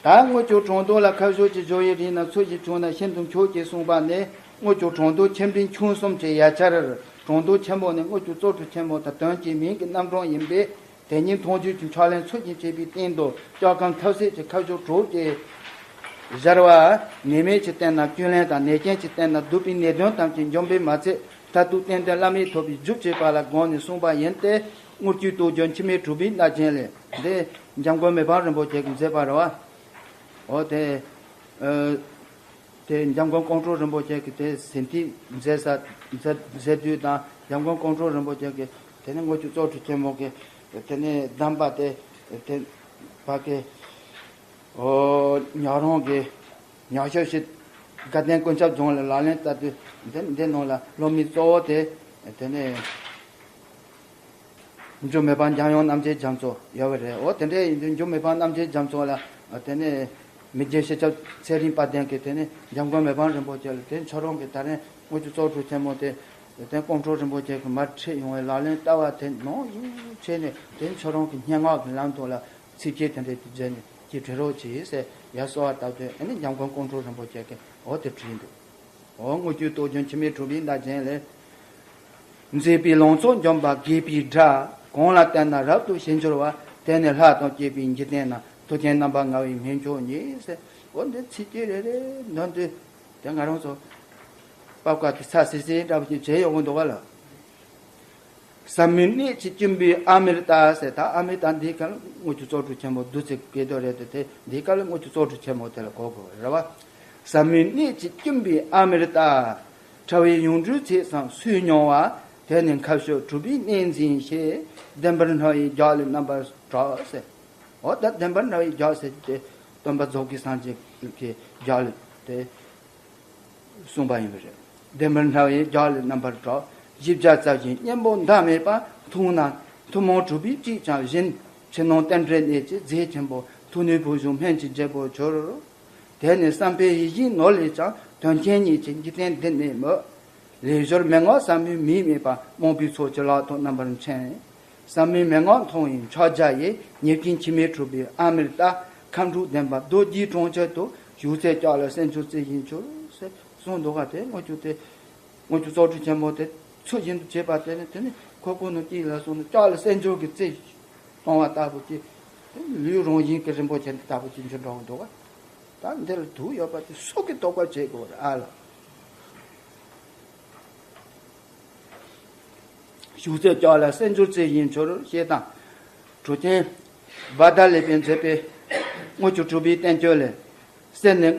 ད་དངུལ་ཆུ་གྲང་དུག་ལ་ཁ་བཞུར་གྱི་སྦྱོར་བའི་རིགས་ན་ཚུལ་བཞིན་བྱུང་ན་ཤིན་ཏུ་མཆོག་ཅེས་གསུངས་པ་ནི། དངུལ་ཆུ་གྲང་དུག་ཆེ་འབྲིང་ཆུང་གསུམ་གྱི་ཡ་ཆར། གྲང་དུག་ཆེན་པོ་ནི་དངུལ་ཆུ་བཙོ་བཀྲུ་ཆེན་མོ་དང་དོན་གྱི་མིང་གི་རྣམ་གྲངས་ཡིན་པས། དེ་ཉིད་མཐོང་ཆོས་ཀྱི་ཕྱག་ལེན་ཚུལ་བཞིན་བྱས་པའི་སྟེང་དུ་སྐྱོ་ཁམས་ཐབས་ཟད་ཀྱི་ཁ་བཞུར་དྲུག་སྟེ། སྦྱར་བ། ནད་མེད་ཀྱི་སྟེང་ན་སྐྱོན་ལན་དང་། ནད་ཅན་གྱི་སྟེང་ན་སྡུག་པའི་ནད་གདོན་ཐམས་ཅད་འཇོམས་པས་མ་ཚད། མཐར་ཐུག་རྟེན་འབྲེལ་བླ་མེད་ཐོབ་པའི་རྒྱུ་བྱེད་པ་ལ་དགོངས་ནས་གསུངས་པ་ཡིན་ཏེ། དངུལ་ཆུའི་དུག་རྒྱུན་འཆི་མེད་གྲུབ་པའི་རླབས་ཆེན་ལས། འདི་འཇམ་མགོན་མི་ཕམ་རིན་པོ་ཆེ་གིས་མཛད་པ་རེད་བ། འོ་དེ། ཨ། དེ་འཇམ་མགོན་ཀོང་སྤྲུལ་རིན་པོ་ཆེ་གིས་དེ་ཟིན་ཐིག་མཛད་ས་མཛད་མཛད་དུས་དང་། འཇམ་མགོན་ཀོང་སྤྲུལ་རིན་པོ་ཆེ་གིས་དེ་ནས་དངུལ་ཆུ་བཙོ་བཀྲུ་ཆེན་མོ་གི་དེ་ནས་གདམས་པ་དེ་དེ་བ་གི། ཨོ། ཉག་རོང་གི་ཉག་ཤོད་ཤིག་དགའ་ལྡན་ཀུན་ཁྱབ་ལྗོངས་ལ་ལག་ལེན་བསྟར་དུས། འདི་འདི་ནང་ལ་སློབ་མའི་གཙོ་བོ་དེ་དེ་ནས་འཇུ་མི་ཕམ་འཇམ་དབྱངས་རྣམ་རྒྱལ་རྒྱ་མཚོ་ཡོད་པ་རེད། འོ་དེ་འདྲ་ཡིན་དུས་འཇུ་མི་ཕམ་རྣམ་རྒྱལ་རྒྱ་མཚོ་ལ་དེ་ནས་མི་རྗེ་སྤྱི་ཁྱབ་ཚེ་རིང་དཔལ་ལྡན་གྱིས་དེ་ནས་འཇམ་མགོན་མི་ཕམ་རིན་པོ་ཆེ་ལ་དེ་ཁྱོད་རང་གིས་ད་རིང་དངུལ་ཆུ་བཙོ་བཀྲུ་ཆེན་མོ་དེ་དེ་ཀོང་སྤྲུལ་རིན་པོ་ཆེ་གིས་མར་ཁྲིད་ཡོང་བའི་ལག་ལེན་བསྟར་བ་དེ་ནང་བཞིན་བྱས་ནས། དེ་ཁྱོད་རང་གི་སྙན་ངག་གི་ལམ་ཐོག་ལ་ཚིགས་བཅད་དེ་འདྲ་དེ་མཛད་ནས་ཅིག་བྲི་རོགས་གྱིས་ཟེར་ཡར་གསོལ་བ་བཏབ་དུས། ཨ་ནི་འཇམ་མགོན་ཀོང་སྤྲུལ་རིན་པོ་ཆེ་གིས་འོ་དེ་བྲིས་འདུག་འོ་དངུལ་ཆུའི་དུག་རྒྱུན་འཆི་མེད་གྲུབ་པའི་རླབས་ཆེན་ལས། མཛད་པའི་ལང་ཚོ་འཇོམས་པ་དགྱེས་པའི་སྒྲ། གང་ལ་བསྟན་ན་རབ་ཏུ་ཞི་འགྱུར་བ། དེ་ནི་ལྷ་དང་བཅས་པའི་འཇིག་རྟེན་ན། མཐུ་ཆེན་རྣམ་པར་མངའ་བའི་མི་མཆོག་ཉིད་ཟེར། འོ་འདི་ཚིགས་བཅད་རེ་རེ་འདོན་དུས་དེ་ང་རང་ཚོ་པགས་ཀ་དེ་ཚ་སིལ་སིལ་འདྲ་པོ་ཅིག་བྱས་ཡོང་གི་འདུག་ག་ལ། ཟབ་མོའི་གནད་ཀྱིས་བསྐྱོན་པའི་ཨ་མྲྀ་ཏ་ཟེར། ད་ཨ་མྲྀ་ཏ་འདིའི་སྐབས་ལ་དངུལ་ཆུ་བཙོག་གྲུབ་ཆེན་མོ་བདུད་རྩི་གི་དོན་རེད་དེ། དེ་འདིའི་སྐབས་ལ་དངུལ་ཆུ་བཙོག་གྲུབ་ཆེན་མོ་དེ་ལ་གོ་དགོས་རེད་བ། ཟབ་མོའི་གནད་ཀྱིས་བསྐྱོན་པའི་ཨ་མྲྀ་ཏ། ཕྲ་བའི་ཡུངས་འབྲུའི་ཚིག་ཙམ་སུས་མྱོང་བ། དེ་ནི་ཁ་ཕྱོགས་གྲུབ་པའི་གནད་འཛིན་ཞེས། བདེན་པར་སྨྲ་བའི་རྒྱགས་ལས་རྣམ་པར་གྲགས་ཟེར། འོ་ད་བདེན་པར་སྨྲ་བའི་རྒྱགས་ཟེར་དེ་སྟོན་པ་རྫོགས་པའི་སངས་རྒྱས་ཀྱི་རྒྱགས་ལས་དེ་གསུངས་པ་ཡིན་པ་རེད། བདེན་པར་སྨྲ་བའི་རྒྱགས་ལས་རྣམ་པར་གྲགས། བཞི་བརྒྱ་རྩ་བཞིའི་གཉེན་པོ་ཟླ་མེད་པ། མཐོང་ན་ཐུན་མོང་གྲུབ་པའི་གཅིག་ཀྱང་བཞིན། ཕྱི་ནང་རྟེན་འབྲེལ་གནད་ཀྱི་རྫས་ཆེན་པོ། མཐུ་ནུས་པོ་གཞུང་སྨན་གྱི་རྒྱལ་པོར་གྱུར། དེ་ནི་བསམ་འཕེལ་ཡིད་བཞིན་ནོར་ལས་ཀྱང་། དོན་ཆེན་ཉིད་ཀྱི་འཇིག་རྟེན་འདི་ནས་མོད། ལས་སྦྱོར་མན་ངག་ཟབ་མོའི་མིང་སྨྲས་པ། རྨོངས་པའི་ཚོགས་ཀྱི་ལག་ཏུ་རྣམ་པར་མཁྱེན། ཟབ་མོའི་མན་ངག་མཐོང་བའི་ཕྱག་རྒྱ་ཡིས། ཉེར་གཅིག་འཆི་མེད་གྲུབ་པའི་ཨ་མྲྀ་ཏ། མཁའ་འགྲོ་བདེན་པ་རྡོ་རྗེའི་གྲོང་ཁྱེར་དུ། བཞུགས་ཚེ་སྐྱབས་ལ་གསོལ་འབྱོར་རྩི་བཞིན་གྱུར་ཟེར་གསུངས་འདུག་ག་དེ་དངུལ་ཆུ་དེ། དངུལ་ཆུ་བཙོག་གྲུབ་ཆེན་མོ་དེ་ཚུལ་བཞིན་དུ་བྱས་པ་དེ་ནི། དེ་ནི་ཁོ་ཁོ་ནང་དཀྱིལ་ལ་སོང་ནས་སྐྱབས་ལ་གསོལ་འབྱོར་གྱི་རྩི་གཏོང་བ་ལྟ་བུ་ཅིག་དེ་ནི་ལུས་རང་བཞིན་གྱི་རིན་པོ་ཆེ་ལྟ་བུ་ཅིག་འགྱུར་འགྲོ་གི་འདུག་ག་ད་འདི་ལ་དུག་ཡོད་པ་དེ་སྲོག་གི་དོགས་པ་བྱེད་དགོས་རེད་ཨ་ལ། བཞུགས་ཚེ་སྐྱབས་ལ་གསོལ་འབྱོར་རྩི་བཞིན་གྱུར་ཞེས་དང་། གྲུབ་ཆེན་ཝཱ་དཱ་ལི་པས་མཛད་པའི་དངུལ་ཆུ་གྲུབ་པའི་བསྟན་བཅོས་ལས། གསེར་ནི་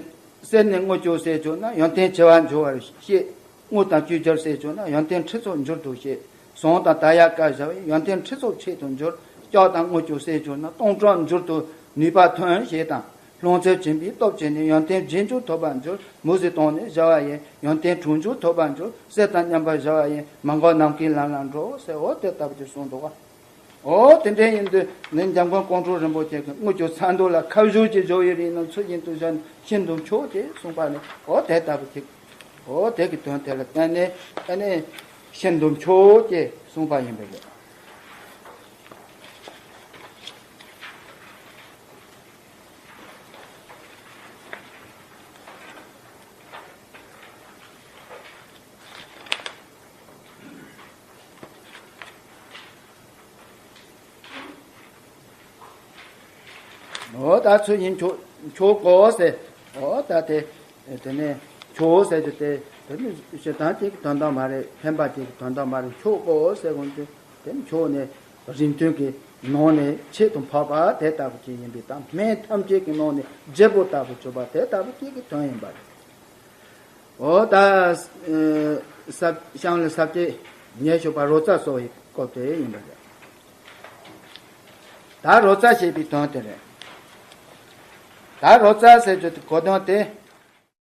གསེར་ནི་དངུལ་ཆུ་བསྲེས་གྱུར་ན། ཡོན་ཏན་ཆེ་བ་འབྱུང་བར་བཤད། དངུལ་དང་བཅོས་སྒྱུར་བསྲེས་གྱུར་ན། ཡོན་ཏན་ཁྲི་ཚོ་འབྱུང་དུ་བཤད། ཟངས་དང་དར་ཡག་བཀར་བཞག་པས། ཡོན་ཏན་ཁྲི་ཚོ་ཆེད་དུ་འགྱུར། ལྕགས་དང་དངུལ་ཆུ་བསྲེས་གྱུར་ན། སྟོང་ཕྲག་འབྱུང་དུ་ནུས་པ་ཐོན་ཞེས་དང་། ལྷུང་བཟེད་བྱིན་པའི་སྟོབས་ཀྱིས་ནི། ཡོན་ཏན་རྗེས་འཇུག་ཐོབ་པར་འགྱུར། མུ་ཟེ་བཏང་ནས་བཞག་པ་ཡིས། ཡོན་ཏན་གྲོང་འཇུག་ཐོབ་པར་འགྱུར། གསེར་དང་མཉམ་པར་བཞག་པ་ཡིས། མ་འགགས་ནམ་མཁའི་ལམ་ལ་འགྲོ་ཟེར། འོ་དེ་ལྟ་བུ་ཅིག་གསུངས་འདུག་ག་འོ་དེ་འདྲ་ཡིན་དུས་ནི་འཇམ་མགོན་ཀོང་སྤྲུལ་རིན་པོ་ཆེ་གིས་དངུལ་ཆུ་མཚར་འདོད་ལ། ཁ་བཞུགས་ཀྱི་སྦྱོར་བའི་རིགས་རྣམས་ཚུལ་བཞིན་དུ་བཞག་ནས་ཤིན་ཏུ་མཆོག་ཅེས་གསུངས་པ་ནི། འོ་དེ་ལྟ་བུ་ཅིག་འོ་དེ་གི་དོན་དེ་ལ་བརྟེན་ནས་ཨ་ནི་ཤིན་ཏུ་མཆོག་ཅེས་གསུངས་པ་ཡིན་པ་རེད། འོ་ད་ཚུལ་བཞིན་མཆོག་མཆོག་གོ་ཟེར། འོ་ད་དེ་དེ་ནས་མཆོག་ཟེར་རྒྱུ་དེ་དེ་ནི་ཞེ་སྡང་གཅིག་གི་དོན་དག་མ་རེད། ཕན་པ་གཅིག་གི་དོན་དག་མ་རེད། མཆོག་གོ་ཟེར་གོ་དུས་དེ་ནི་མཆོག་ནི་རིགས་མཐུན་གྱི་ནང་ནས་ཆེད་དུ་འཕགས་པ་དེ་ལྟ་བུ་ཅིག་ཡིན་པས་དང་། སྨན་ཐམས་ཅད་ཀྱི་ནང་ནས་རྒྱལ་པོ་ལྟ་བུ་གྱུར་པ་དེ་ལྟ་བུ་ཅིག་གི་དོན་ཡིན་པ་རེད། འོ་ད་ཨ་ས་གཤམ་ལ་ས་བཅད་ཉེར་བཞི་པ་རོ་ཙ་གསོ་བའི་སྐོར་དེ་ཡིན་པ་རེད། ད་རོ་ཙ་ཞེས་པའི་དོན་དེ་རེད། ད་རོ་ཙ་ཟེར་རྒྱུ་དེ་གོ་དོན་དེ་